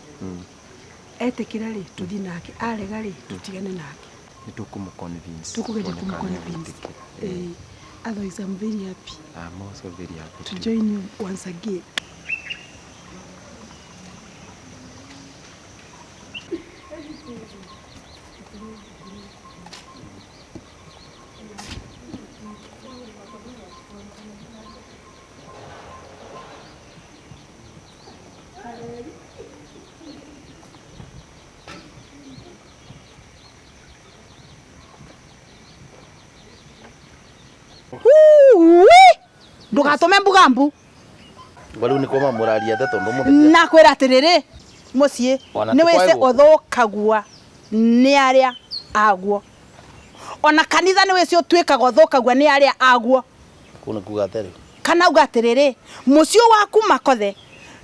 Etĩkĩra rĩ, tũthiĩ nake. Arega rĩ, tũtigane nake.
Nĩ tũkũmũ-convince.
Tũkũgeria kũmũ-convince. Otherwise I'm very happy.
I'm also very happy
to join you once again.
Ndũgatũme mbuga mbu.
Rĩu nĩ kwa mamũraria atĩa tondũ ũmũthĩ
Na kwĩra atĩrĩrĩ mũciĩ
Ona
nĩ
ti kwa
wĩce
gũkũ.
ũthũkagua nĩ arĩa aguo. Ona kanitha nĩ wĩce ũtuĩkaga ũthũkagua nĩ arĩa aguo.
Kũu nĩ kuga atĩa rĩu?
Kana uga atĩrĩrĩ mũciĩ waku Makothe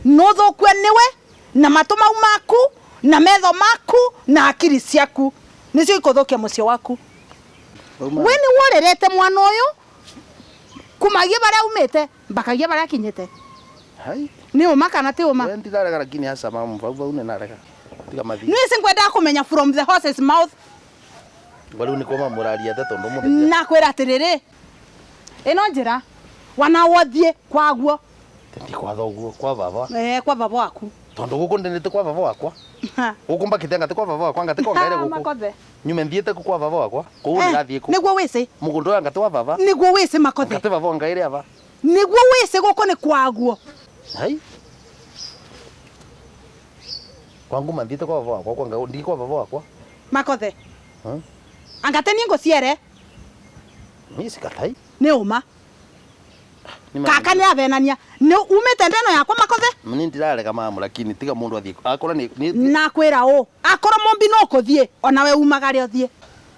nũthũkue nĩwe na matũ mau maku na metho maku na akiri ciaku nĩcio ikũthũkia mũciĩ waku. We nĩ worerete mwana ũyũ kumagia barĩa umĩte mbakagia barĩa akinyĩte.
Hai.
Nĩ ũma kana ti ũma?
We ndirarega lakini hasa mamu vau vau nĩnarega. Tiga mathi.
Niĩ singwendaga kũmenya from the horse's mouth.
Rĩu nĩ kwa mamũraria atĩa tondũ ũmũthĩ
Na kwĩra atĩrĩrĩ ĩno njĩra wanawothiĩ kwaguo.
Ti kwa thoguo kwa baba.
Eh, kwa baba waku.
Tondũ gũkũ ndĩnĩte kwa baba wakwa. Gũkũ mbakĩte ngati kwa baba wakwa ngati kwa ngaire gũkũ.
Makothe.
Nyume thiĩte kũ kwa baba wakwa. Kũu ndĩrathiĩ kũ.
Nĩguo wĩcĩ.
Mũgũnda ũyũ ngati wa baba.
Nĩguo wĩcĩ Makothe.
Ngati baba wangaire aba.
Nĩguo wĩcĩ gũkũ nĩ kwaguo.
Hai. Kwangu mathiĩte kwa baba wakwa kwa ngau ndi kwa baba wakwa.
Makothe.
Hmm?
Angate niĩ ngũciere.
Niĩ sikatai.
Nĩ ũma. Kaka nĩ avenania. Nĩ umĩte ndeno yakwa Makothe?
Niĩ ndirarega mamu lakini tiga mũndũ athiĩ akorwo nĩ
Na kwĩra ũ akorwo mũmbi no kũthiĩ onawe umagare ũthiĩ.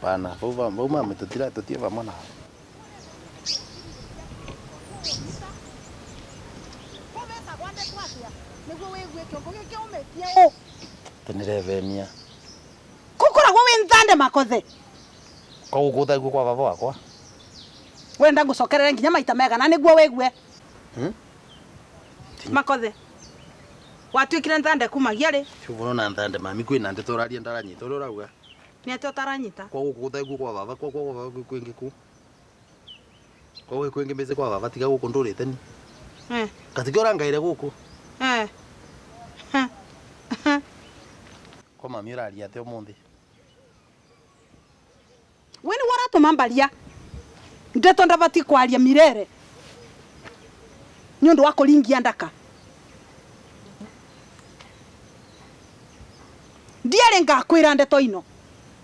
Pana vau vau mami tutira tutie vamwe nawe. Tinirevenia.
Kũkoragwo wĩ nthande Makothe.
Kwa gũkũ thaguo kwa baba wakwa.
Wenda ngũcokerere nginya maita megana nĩguo wĩgue.
Hmm?
Makothe. Watuĩkire nthande kumagia rĩ?
Ũguo na nthande mami kwĩna ndeto ũraria ndaranyita ũrĩa ũrauga.
Nĩ atĩa ũtaranyita?
Kwa gũkũ thaguo kwa baba kwa kwa baba kwĩ kwĩngĩ kũ. Kwa gwĩ kwĩngĩ mbĩce kwa baba tiga gũkũ ndũrĩte ni.
Eh.
Katikĩ ũrangaire gũkũ.
Eh.
Kwa mami ũraria atĩa ũmũthĩ?
We nĩ waratũma mbaria ndeto ndabati kwaria mirere nĩ ũndũ wa kũringia ndaka. Ndiarĩ ngakwĩra ndeto ino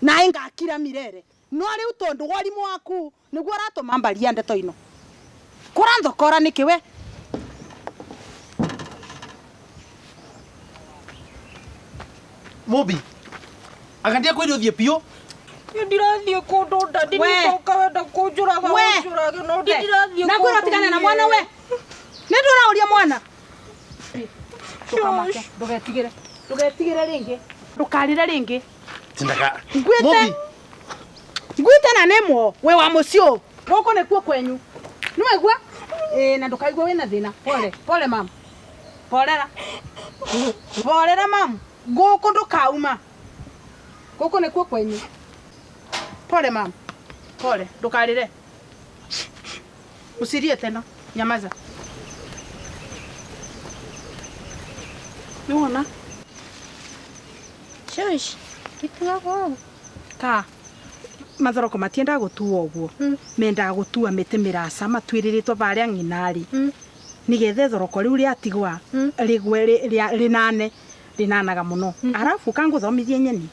naĩ ngakira mirere no rĩu tondũ warimũ waku nĩguo ũratũma mbaria ndeto ino kũranthokora nĩkĩ we?
Mũmbi. Agandia kwĩrĩ ũthiĩ biũ.
Niĩ ndirathiĩ kũndũ ndadi
We.
nĩtoka wenda kũnjũraga
We.
ũnjũrage no ndirathiĩ
Na kwĩra ũtigane na mwana we. Nĩ ndũraũria mwana. Ndũkamake, ndũgetigĩre. Ndũgetigĩre rĩngĩ. Ndũkarĩre rĩngĩ.
Tindaka.
Ngwĩte. Ngwĩte na nĩ mwo wĩ wa mũciĩ ũyũ. Gũkũ nĩkuo kwenyu. Nĩ waigua? Ĩĩ na ndũkaigue wĩna thĩna. Pole, pole mam. Porera. Porera mam. Gũkũ ndũkauma. Gũkũ nĩkuo kwenyu. Pole mam. Pole, ndũkarĩre. Usirie tena. Nyamaza. Nĩwona?
Shush, gĩtuagwo
Ka mathoroko matiendaga gũtuo ũguo. Mendaga gũtua mĩtĩ mĩraca matuĩrĩrĩtwo barĩa ng'ina rĩ. Nĩgetha ithoroko rĩu rĩatigwa rĩgwe rĩnane rĩnanaga mũno. Arabu kangũthomithie nyeni.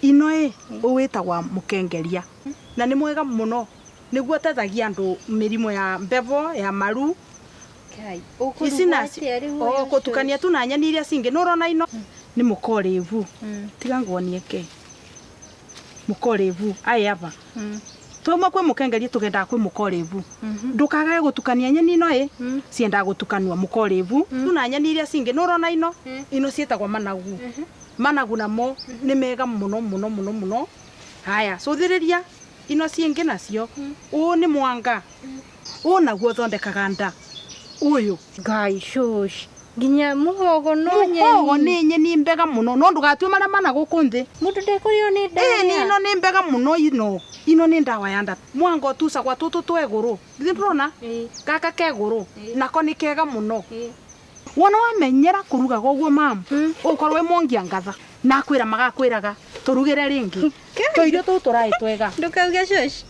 Ino ĩ ũwĩtagwa mũkengeria. Na nĩ mwega mũno. Nĩguo ũteithagia andũ mĩrimũ ya mbevo, ya maru. Ici nacio o gũtukania tu na nyeni iria cingĩ. Nĩ ũrona ino nĩ mũkorĩvu. Tiga nguonie ke. Mũkorĩvu aya aba. Twauma kwĩ mũkengeria tũgendaga kwĩ mũkorĩvu. Ndũkagage gũtukania nyeni ino ĩ ciendaga gũtukanua mũkorĩvu tu na nyeni iria cingĩ. Nĩ ũrona ino ino ciĩtagwo managu. Managu namo nĩ mega mũno mũno mũno mũno. Haya cũthĩrĩria ino cingĩ nacio. Ũũ nĩ mwanga. Ũũ naguo ũthondekaga nda. Ũyũ.
Ngai shush. Nginya mũhogo no nyeni.
Mũhogo nĩ nyeni mbega mũno no ndũgatue marĩa mana gũkũ nthĩ.
Mũndũ ndekũrĩo nĩ nda.
Ĩĩ nĩ ino nĩ mbega mũno ino. Ino nĩ ndawa ya nda. Mwanga ũtucagwa tũtũ twegũrũ. Githĩ ndũrona? Gaka kegũrũ. Nako nĩ kega mũno. Wona wamenyera kũrugaga ũguo mamu, ũkorwo wĩ mwongia ngatha. Na kwĩra magakwĩraga tũrugĩre rĩngĩ. Tũirio tũu tũraĩ twega.
Ndũkauge shush.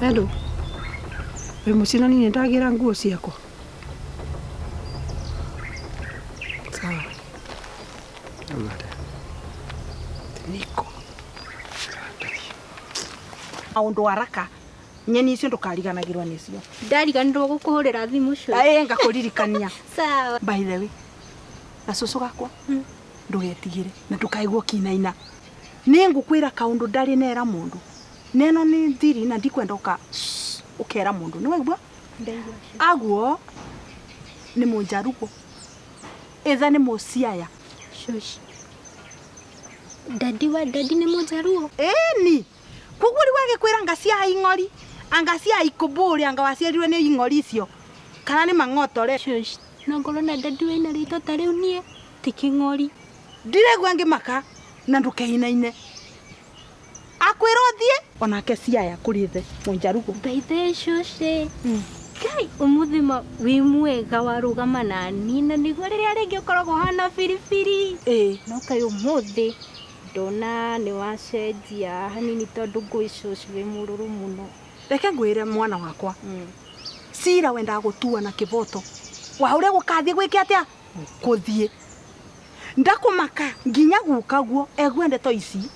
Hello. Wĩ mũciĩ na niĩ nĩndagĩra nguo ciakwa. Sawa. Niko.
Maũndũ haraka nyeni icio ndũkariganagĩrwo nĩcio.
Ndariganĩrwo gũkũhũrĩra thimũ cio.
Ĩĩ ngakũririkania.
Sawa.
By the way, na cũcũ gakwa ndũgetigĩre na ndũkaigua ũkĩinaina. Nĩ ngũkwĩra kaũndũ ndarĩ nera mũndũ. Neno nĩ thiri na ndikwenda ũkera mũndũ. Nĩ waigua?
Ndaigua.
Aguo nĩ mũnjarugo. Ithe nĩ mũciaya.
Shush. Dadi wa dadi nĩ mũnjaruo?
Ĩni. Koguo rĩu agĩkwĩra anga cia ing'ori, anga cia ikũmbũrĩ, anga waciarirwe nĩ ing'ori icio. Kana nĩ mang'otore.
Shush. No ngorwo na dadi wĩna rĩtwa ta rĩu niĩ ti kĩng'ori.
Ndiraigua ngĩmaka na ndũkeinaine. Akwĩra ũthiĩ onake ciaya kũrĩ ithe mũnjarugo.
By the way, shush. Kai ũmũthĩ ma wĩ mwega warũgama na niĩ na nĩguo rĩrĩa rĩngĩ ũkoragwo ũhana biribiri.
Ĩĩ.
No kaĩ ũmũthĩ ndona nĩ wacenjia hanini tondũ ngũĩ shush wĩ mũrũrũ mũno.
Reke ngwĩre mwana wakwa. Cira wendaga gũtua na kĩboto. Wa ũrĩa gũkathiĩ gwĩke atĩa? Kũthiĩ. Ndakũmaka nginya guka guo egue ndeto ici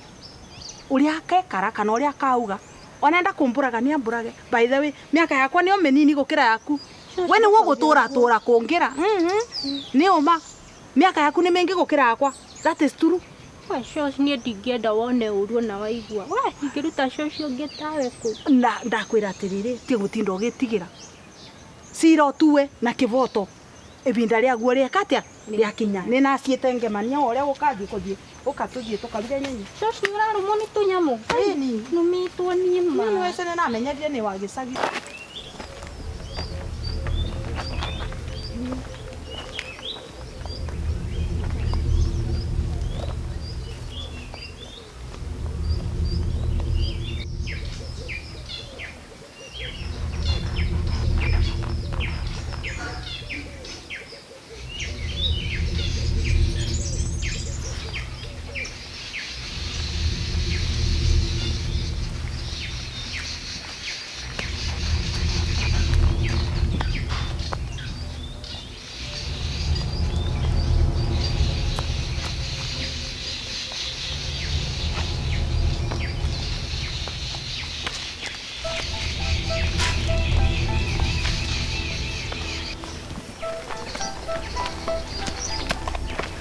ũrĩa akekara kana ũrĩa akauga. Ona enda kũmbũraga nĩ ambũrage. By the way, mĩaka yakwa nĩyo mĩnini gũkĩra yaku. We nĩguo gũtũra tũra kũngĩra. Nĩ ũma. Mĩaka yaku nĩ mĩingĩ gũkĩra yakwa. That is true.
We shush niĩ ndingĩenda wone ũru ona waigua. We ingĩruta shush ũngĩ tawe kũ.
Na ndakwĩra atĩrĩrĩ, ti gũtinda ũgĩtigĩra. Cira ũtue na kĩboto. Ibinda rĩaguo rĩeka atĩa? Rĩakinya. Nĩ naciĩte ngemania o ũrĩa gũkathiĩ kũthiĩ. Ũka tũthiĩ tũkaruge nyeni.
Shush nĩ ũrarũmwo nĩ tũnyamũ.
Ĩni.
Nũmĩtwo niĩ ma.
Nĩ wece nĩ namenyerire nĩ wa gĩcagi.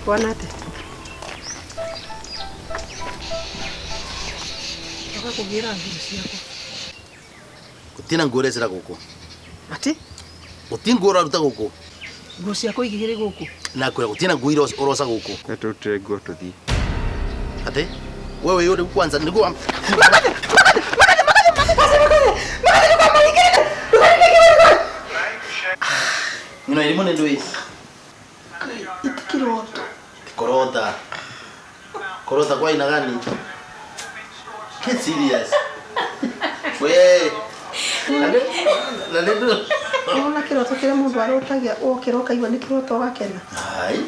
Wana atĩa? Ndoka kũgĩra nguo ciakwa.
Gũtirĩ nguo ũrecera gũkũ.
Atĩ?
Gũtirĩ nguo ũraruta gũkũ.
Nguo ciakwa igĩrĩ gũkũ.
Na kwĩra gũtirĩ nguo ũroca gũkũ.
Tũrutire nguo tũthiĩ.
Atĩ? Wewe yule kwanza nilikuwa
Makate! Makate! Makate! Makate! Makate! Makate! Makate!
Ngino elimu nĩ ndũĩ.
Itikirota.
Korota. Korota kwa aina gani? Get serious. We. Na ndio.
Ona kiroto kile mundu arotagia okira ukaigua ni kiroto wakena.
Ai.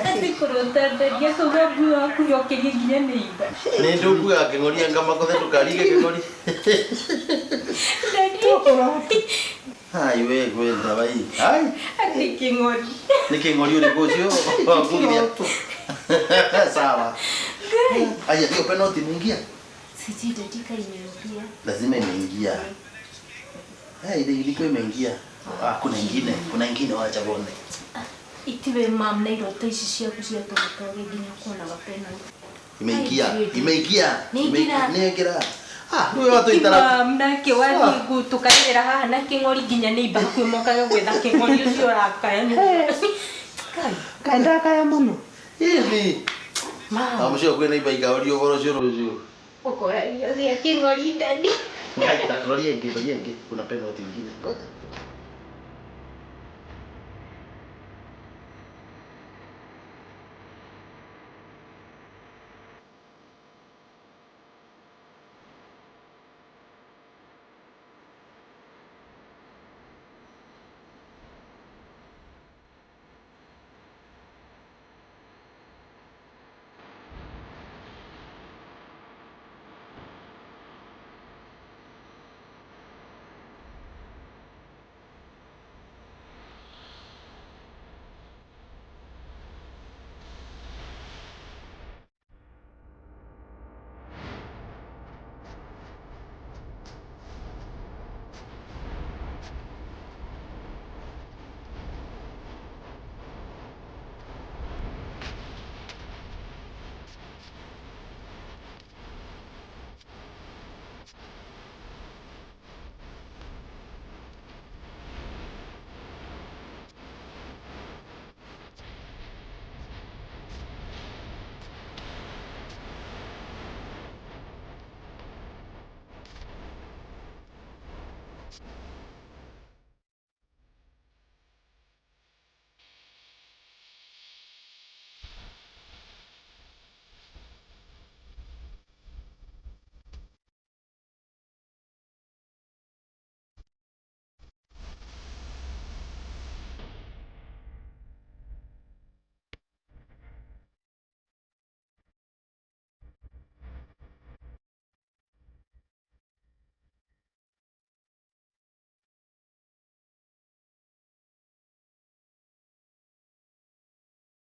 Ati kurota ndengia kuga mbu waku yokirie nginya nĩ imba.
Nĩ ndukuga kĩng'oria ngamakothe ndũkarige kĩng'ori. Ai we gwenda bai. Ai.
Ati kĩng'ori.
Nĩ kĩng'ori ũrĩkũ ũcio? Wakugithia. Sawa. Aya, hiyo penalty imeingia.
Sijui dakika imeingia.
Lazima imeingia. Eh, ile ilikuwa imeingia. Ah, kuna ingine wacha bonde.
Itiwe mam na iroto ici ciaku cia tũgũtoge nginya kuonaga penalty.
Imeingia. Imeingia.
Nĩingĩra.
Nĩingĩra. Ah, ndio watu itara.
Mam nake wathiĩ gũtũkaĩrĩra haha na kĩng'ori nginya nĩ imba hakuhĩ mokage gwetha kĩng'ori ũcio ũrakaya nĩ.
Kaenda kaya mũno.
Hivi.
Mam.
Amucio kwĩna imba ikaũrio ũhoro ũcio rũciũ.
Ũkoragia cia kĩng'ori ndani.
Roria ingĩ, kuna penalty ingine.